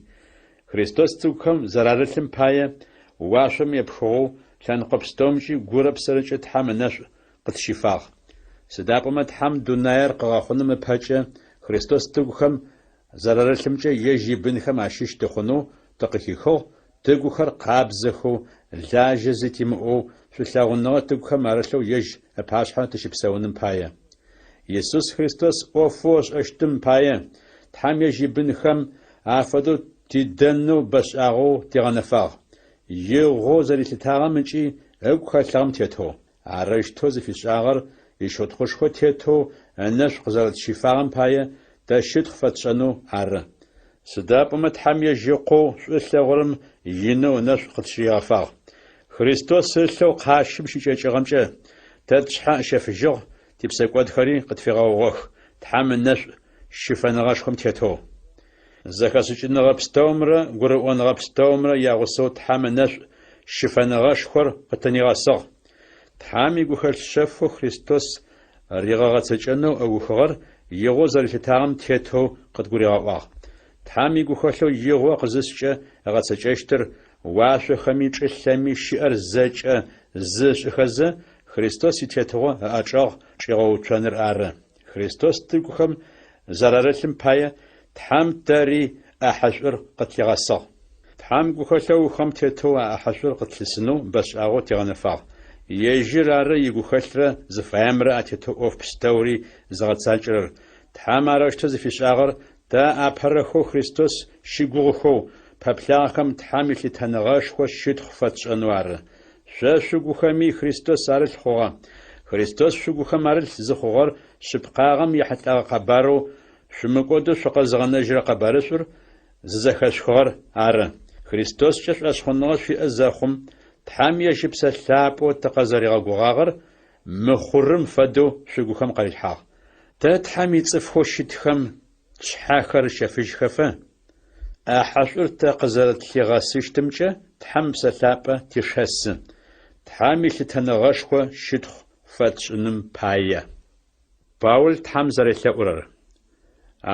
Христос тыгухэм зэрарылъым пае, уашъом епхыгъэу, лъэныкъо пстэумкӏи гурэ псэрэкӏэ Тхьэм ынэшӏу къытщифагъ. Сыда пӏомэ Тхьэм дунаир къыгъэхъуным ыпэкӏэ Христос тыгухэм зэрарылъымкӏэ ежь ибынхэм ащыщ тыхъунэу тыкъыхихыгъ, тыгухэр къабзэхэу, лажьэ зи тимыӏэу, шӏулъэгъуныгъэ тыгухэм арылъэу ежь ыпашъхьэ тыщыпсэуным пае. Исус Христос ӏофэу ышӏэщтым пае, Тхьэм ежь ибынхэм афэдэу тидэнэу бэшӏагъэу тигъэнэфагъ, игъоу зэрилъытагъэм ыкӏи ыгу хэлъыгъэм тетэу. Арэущтэу зыфишӏагъэр ищытхъушхо тетэу ынэшӏу къызэрэтщифагъэм пае тэ щытхъу фэтшӏэнэу ары. Сыда пӏомэ Тхьэм ежь Ыкъоу шӏу ылъэгъурэм инэу ынэшӏу къытщыригъэфагъ. Христос ылъэу къащым щыкӏэкӏыгъэмкӏэ тэ тшъхьэ ыщэфыжьыгъ, типсэкӏодхэри къытфигъэгъугъэх, Тхьэм ынэшӏу щыфэныгъэшхом тетэу. Зэхэшӏыкӏыныгъэ пстэумрэ гурыӏоныгъэ пстэумрэ ягъусэу Тхьэм ынэшӏу щыфэныгъэшхор къытынигъэсыгъ. Тхьэм игухэлъ шъэфэу Христос ригъэгъэцэкӏэнэу ыухыгъэр игъоу зэрилъытагъэм тетэу къыдгуригъэӏуагъ. Тхьэм игухэлъэу игъо къызыскӏэ ыгъэцэкӏэщтыр уашъохэми чӏылъэми щыӏэр зэкӏэ зы ышӏыхэзэ, Христос итетыгъо ыӏэчӏэгъ чӏигъэуцоныр ары. Христос тыгухэм зэрарылъым пае Тхьэм тэри ӏахьышӏур къытлъигъэсыгъ. Тхьэм гухэлъэу ыухыгъэм тетэу а ӏахьышӏур къытлъысынэу бэшӏагъэу тигъэнэфагъ. Ежьыр ары игухэлърэ зыфаемрэ атетэу ӏоф пстэури зыгъэцакӏэрэр. Тхьэм арэущтэу зыфишӏагъэр тэ апэрэхэу Христос щыгугъыхэу пэплъагъэхэм Тхьэм илъытэныгъэшхо щытхъу фэтшӏэнэу ары. Шъо шъугухэми Христос арылъ хъугъэ. Христос шъугухэм арылъ зыхъугъэр шъыпкъагъэм ехьылӏэгъэ къэбарэу шъумыкӏодэу шъукъэзыгъэнэжьырэ къэбарышӏур зызэхэшъухыгъэр ары. Христоскӏэ шӏошъхъуныгъэ шъуиӏэ зэхъум, Тхьэм ежь Ыпсэ Лъапӏэу тыкъызэригъэгугъагъэр мыхъурым фэдэу шъугухэм къарилъхьагъ. Тэ Тхьэм ицӏыфхэу щытхэм тшъхьэхэр ыщэфыжьхэфэ, ӏахьэшӏур тэ къызэрэтлъигъэсыщтымкӏэ Тхьэм Ыпсэ Лъапӏэ тешэсы, Тхьэм илъытэныгъэшхо щытхъу фэтшӏыным пае. Паул Тхьэм зэрелъэӏурэр.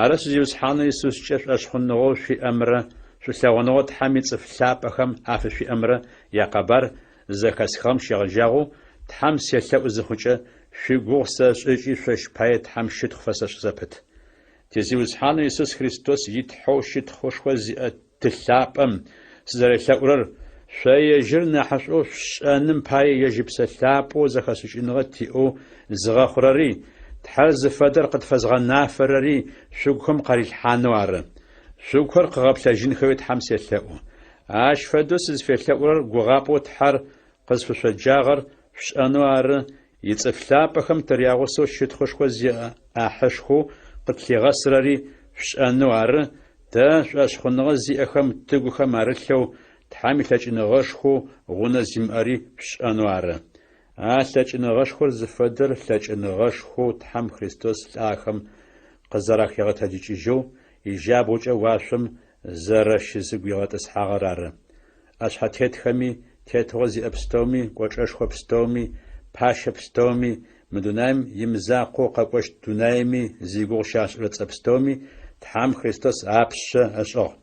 Арышъ, Зиусхьанэу Исускӏэ шӏошъхъуныгъэу шъуиӏэмрэ шӏулъэгъуныгъэу Тхьэм ицӏыф лъапӏэхэм афышъуиӏэмрэ якъэбар зызэхэсхыгъэм щегъэжьагъэу Тхьэм селъэӏу зыхъукӏэ, шъуигугъу сэшӏы ыкӏи шъощ пае Тхьэм щытхъу фэсэшӏы зэпыт. Ти Зиусхьанэу Исус Христос и Тхьэу щытхъушхо зиӏэ Ты лъапӏэм сызэрелъэӏурэр, шъо ежьыр нахьышӏоу шъушӏэным пае ежь Ыпсэ Лъапӏэу зэхэшӏыкӏыныгъэ тиӏэу зыгъэхъурэри, Тхьэр зыфэдэр къытфэзгъэнафэрэри шъугухэм къарилъхьанэу ары. Шъугухэр къыгъэплъэжьынхэуи Тхьэм селъэӏу. Ащ фэдэу сызфелъэӏурэр гугъапӏэу Тхьэр къызфышъоджагъэр шъушӏэнэу ары, ицӏыф лъапӏэхэм тырягъусэу щытхъушхо зиӏэ ӏахьышхоу къытлъигъэсырэри шъушӏэнэу ары, тэ, шӏошъхъуныгъэ зиӏэхэм тыгухэм арылъэу Тхьэм илъэкӏыныгъэшхоу гъунэ зимыӏэри шъушӏэнэу ары. А лъэкӏыныгъэшхор зыфэдэр лъэкӏыныгъэшхоу Тхьэм Христос лӏахэм къызэрахигъэтэджыкӏыжьэу ижьабгъукӏэ уашъом зэрэщызыгуигъэтӏысхьагъэр ары. ӏэшъхьэтетхэми, тетыгъо зиӏэ пстэуми, кӏочӏэшхо пстэуми, пащэ пстэуми, мы дунаим имызакъоу къэкӏощт дунаими зигугъу щашӏырэ цӏэ пстэуми Тхьэм Христос апшъэ ышӏыгъ.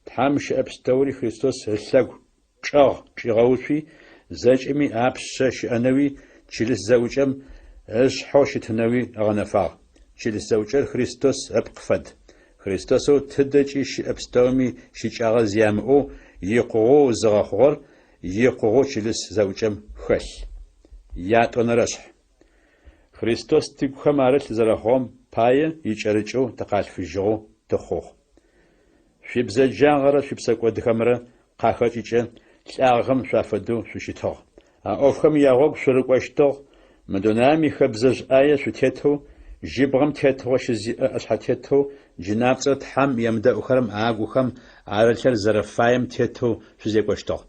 Тхьэм щыӏэ пстэури Христос ылъэгу чӏэгъ чӏигъэуцуи, зэкӏэми апшъэ щыӏэнэуи, чылыс зэӏукӏэм ышъхьэу щытынэуи ыгъэнэфагъ. Чылыс зэӏукӏэр Христос ыпкъ фэд. Христосэу тыдэкӏи щыӏэ пстэуми щыкӏагъэ зи ямыӏэу, икъугъэу зыгъэхъугъэр икъугъэу чылыс зэӏукӏэм хэлъ. Ятӏонэрэшъхь. Христос тыгухэм арылъ зэрэхъугъэм пае икӏэрыкӏэу тыкъалъфыжьыгъэу тыхъугъ. Шъуибзэджагъэрэ шъуипсэкӏодхэмрэ къахэкӏыкӏэ лӏагъэхэм шъуафэдэу шъущытыгъ. А ӏофхэм ягъогу шъурыкӏощтыгъ, мы дунаим ихэбзэжъ ӏае шъутетэу, жьыбгъэм тетыгъо щызиӏэ ӏэшъхьэтетэу джынапцӏэу Тхьэм емыдэӏухэрэм агухэм арылъыр зэрэфаем тетэу шъузекӏощтыгъ.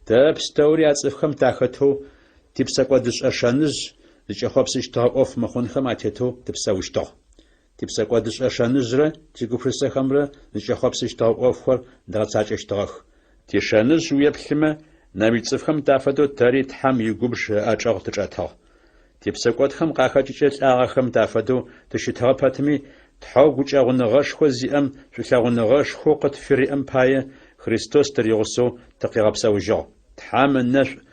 Тэ пстэури а цӏыфхэм тахэтэу, типсэкӏодышӏэ шэныжъ зыкӏэхъопсыщтыгъэ ӏоф мыхъунхэм атетэу тыпсэущтыгъ. Типсэкӏодышӏэ шэныжърэ тигупшысэхэмрэ зыкӏэхъопсыщтыгъэ ӏофхэр дгъэцакӏэщтыгъэх. Тишэныжъ уеплъымэ, нэмыкӏ цӏыфхэм тафэдэу тэри Тхьэм игубж ыӏэчӏэгъ тычӏэтыгъ. Типсэкӏодхэм къахэкӏыкӏэ лӏагъэхэм тафэдэу тыщытыгъэ пэтми, Тхьэу гукӏэгъуныгъэшхо зиӏэм шӏулъэгъуныгъэшхоу къытфыриӏэм пае Христос тыригъусэу тыкъигъэпсэужьыгъ. Тхьэм ынэшӏу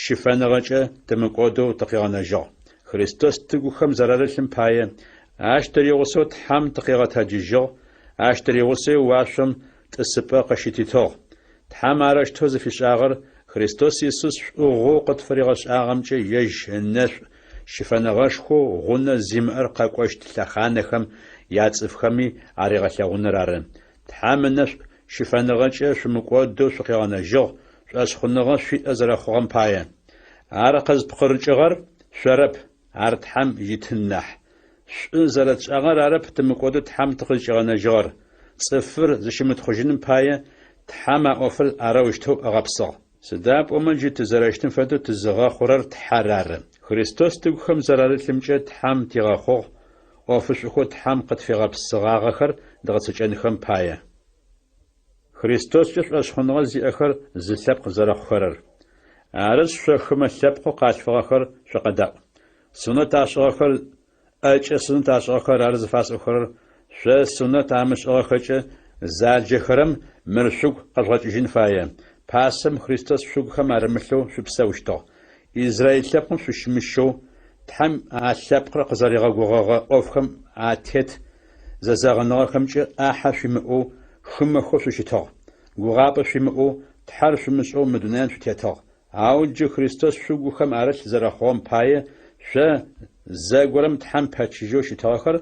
щыфэныгъэкӏэ тымыкӏодэу тыкъигъэнэжьыгъ. Христос тыгухэм зэрарылъым пае, ащ тыригъусэу Тхьэм тыкъигъэтэджыжьыгъ, ащ тыригъусэуи уашъом тӏысыпӏэ къыщытитыгъ. Тхьэм арэущтэу зыфишӏагъэр Христос Исус шӏугъэу къытфыригъэшӏагъэмкӏэ ежь ынэшӏу щыфэныгъэшхоу гъунэ зимыӏэр къэкӏощт лъэхъанэхэм яцӏыфхэми аригъэлъэгъуныр ары. Тхьэм ынэшӏу щыфэныгъэкӏэ шъумыкӏодэу шъукъигъэнэжьыгъ, шӏошъхъуныгъэ шъуиӏэ зэрэхъугъэм пае. Ар къызпкъырыкӏыгъэр шъорэп, ар Тхьэм итын нахь. Шӏу зэрэтшӏагъэр арэп тымыкӏодэу Тхьэм тыкъызкӏигъэнэжьыгъэр. Цӏыфыр зыщымытхъужьыным пае Тхьэм а ӏофыр арэущтэу ыгъэпсыгъ. Сыда пӏомэ джы тызэрэщытым фэдэу тызыгъэхъурэр Тхьэр ары. Христос тыгухэм зэрарылъымкӏэ Тхьэм тигъэхъугъ, ӏофышӏухэу Тхьэм къытфигъэпсыгъагъэхэр дгъэцэкӏэнхэм пае. Христоскӏэ шӏошъхъуныгъэ зиӏэхэр зы лъэпкъ зэрэхъухэрэр. Арышъ, шъо хымэ лъэпкъэу къалъфыгъэхэр шъукъэдаӏу. Сунэт ашӏыгъэхэр, ӏэкӏэ сунэт ашӏыгъэхэр ары зыфасӏохэрэр, шъо сунэт амышӏыгъэхэкӏэ заджэхэрэм мыр шъугу къэжъугъэкӏыжьын фае, пасэм Христос шъугухэм арымылъэу шъупсэущтыгъ. Израил лъэпкъым шъущымыщэу, Тхьэм а лъэпкъыр къызэригъэгугъэгъэ ӏофхэм атет зэзэгъыныгъэхэмкӏэ ӏахьэ шъуимыӏэу, хымэхэу шъущытыгъ. Гугъапӏэ шъуимыӏэу, Тхьэр шъумышӏэу мы дунаим шъутетыгъ. Ау джы Христос шъугухэм арылъ зэрэхъугъэм пае, шъо, зэгорэм Тхьэм пэчыжьэу щытыгъэхэр,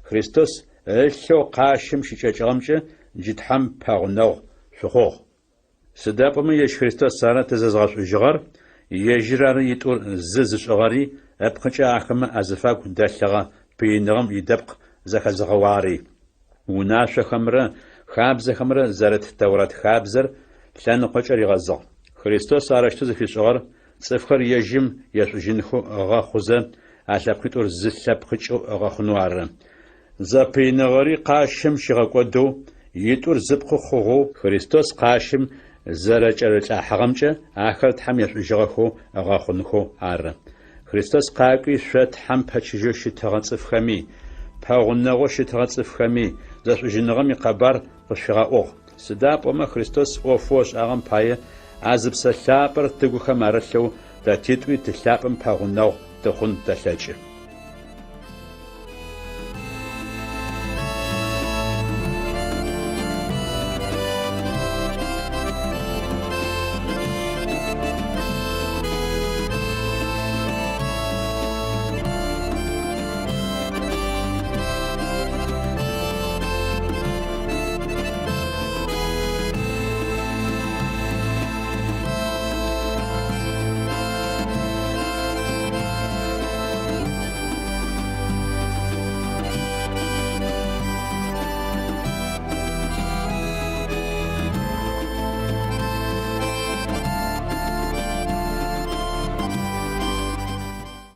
Христос ылъэу къащым щыкӏэкӏыгъэмкӏэ джы Тхьэм пэгъунэгъу шъухъугъ. Сыда пӏомэ ежь Христос ары тызэзгъэшӏужьыгъэр, ежьыр ары итӏур зы зышӏыгъэри, ыпкъыкӏэ ахэмэ азыфагу дэлъыгъэ пыиныгъэм идэпкъ зэхэзыгъэуагъэри. Унашъохэмрэ хабзэхэмрэ зэрыт Тэурат хабзэр лъэныкъокӏэ ригъэзыгъ. Христос арэущтэу зыфишӏыгъэр цӏыфхэр ежьым ешӏужьынхэу ыгъэхъузэ, а лъэпкъитӏур зы лъэпкъыкӏэу ыгъэхъунэу ары. Зэпыиныгъэри къащым щигъэкӏодэу, итӏур зыпкъы хъугъэу Христос къащым зэрэкӏэрылӏахьыгъэмкӏэ ахэр Тхьэм ешӏужьыгъэхэу ыгъэхъунхэу ары. Христос къакӏуи шъо Тхьэм пэчыжьэу щытыгъэ цӏыфхэми, пэгъунэгъоу щытыгъэ цӏыфхэми зэшӏужьыныгъэм икъэбар къышъуфигъэӏугъ. Сыда пӏомэ Христос ӏофэу ышӏагъэм пае, а зы Псэ Лъапӏэр тыгухэм арылъэу тэ титӏуи Ты лъапӏэм пэгъунэгъу тыхъун тэлъэкӏы.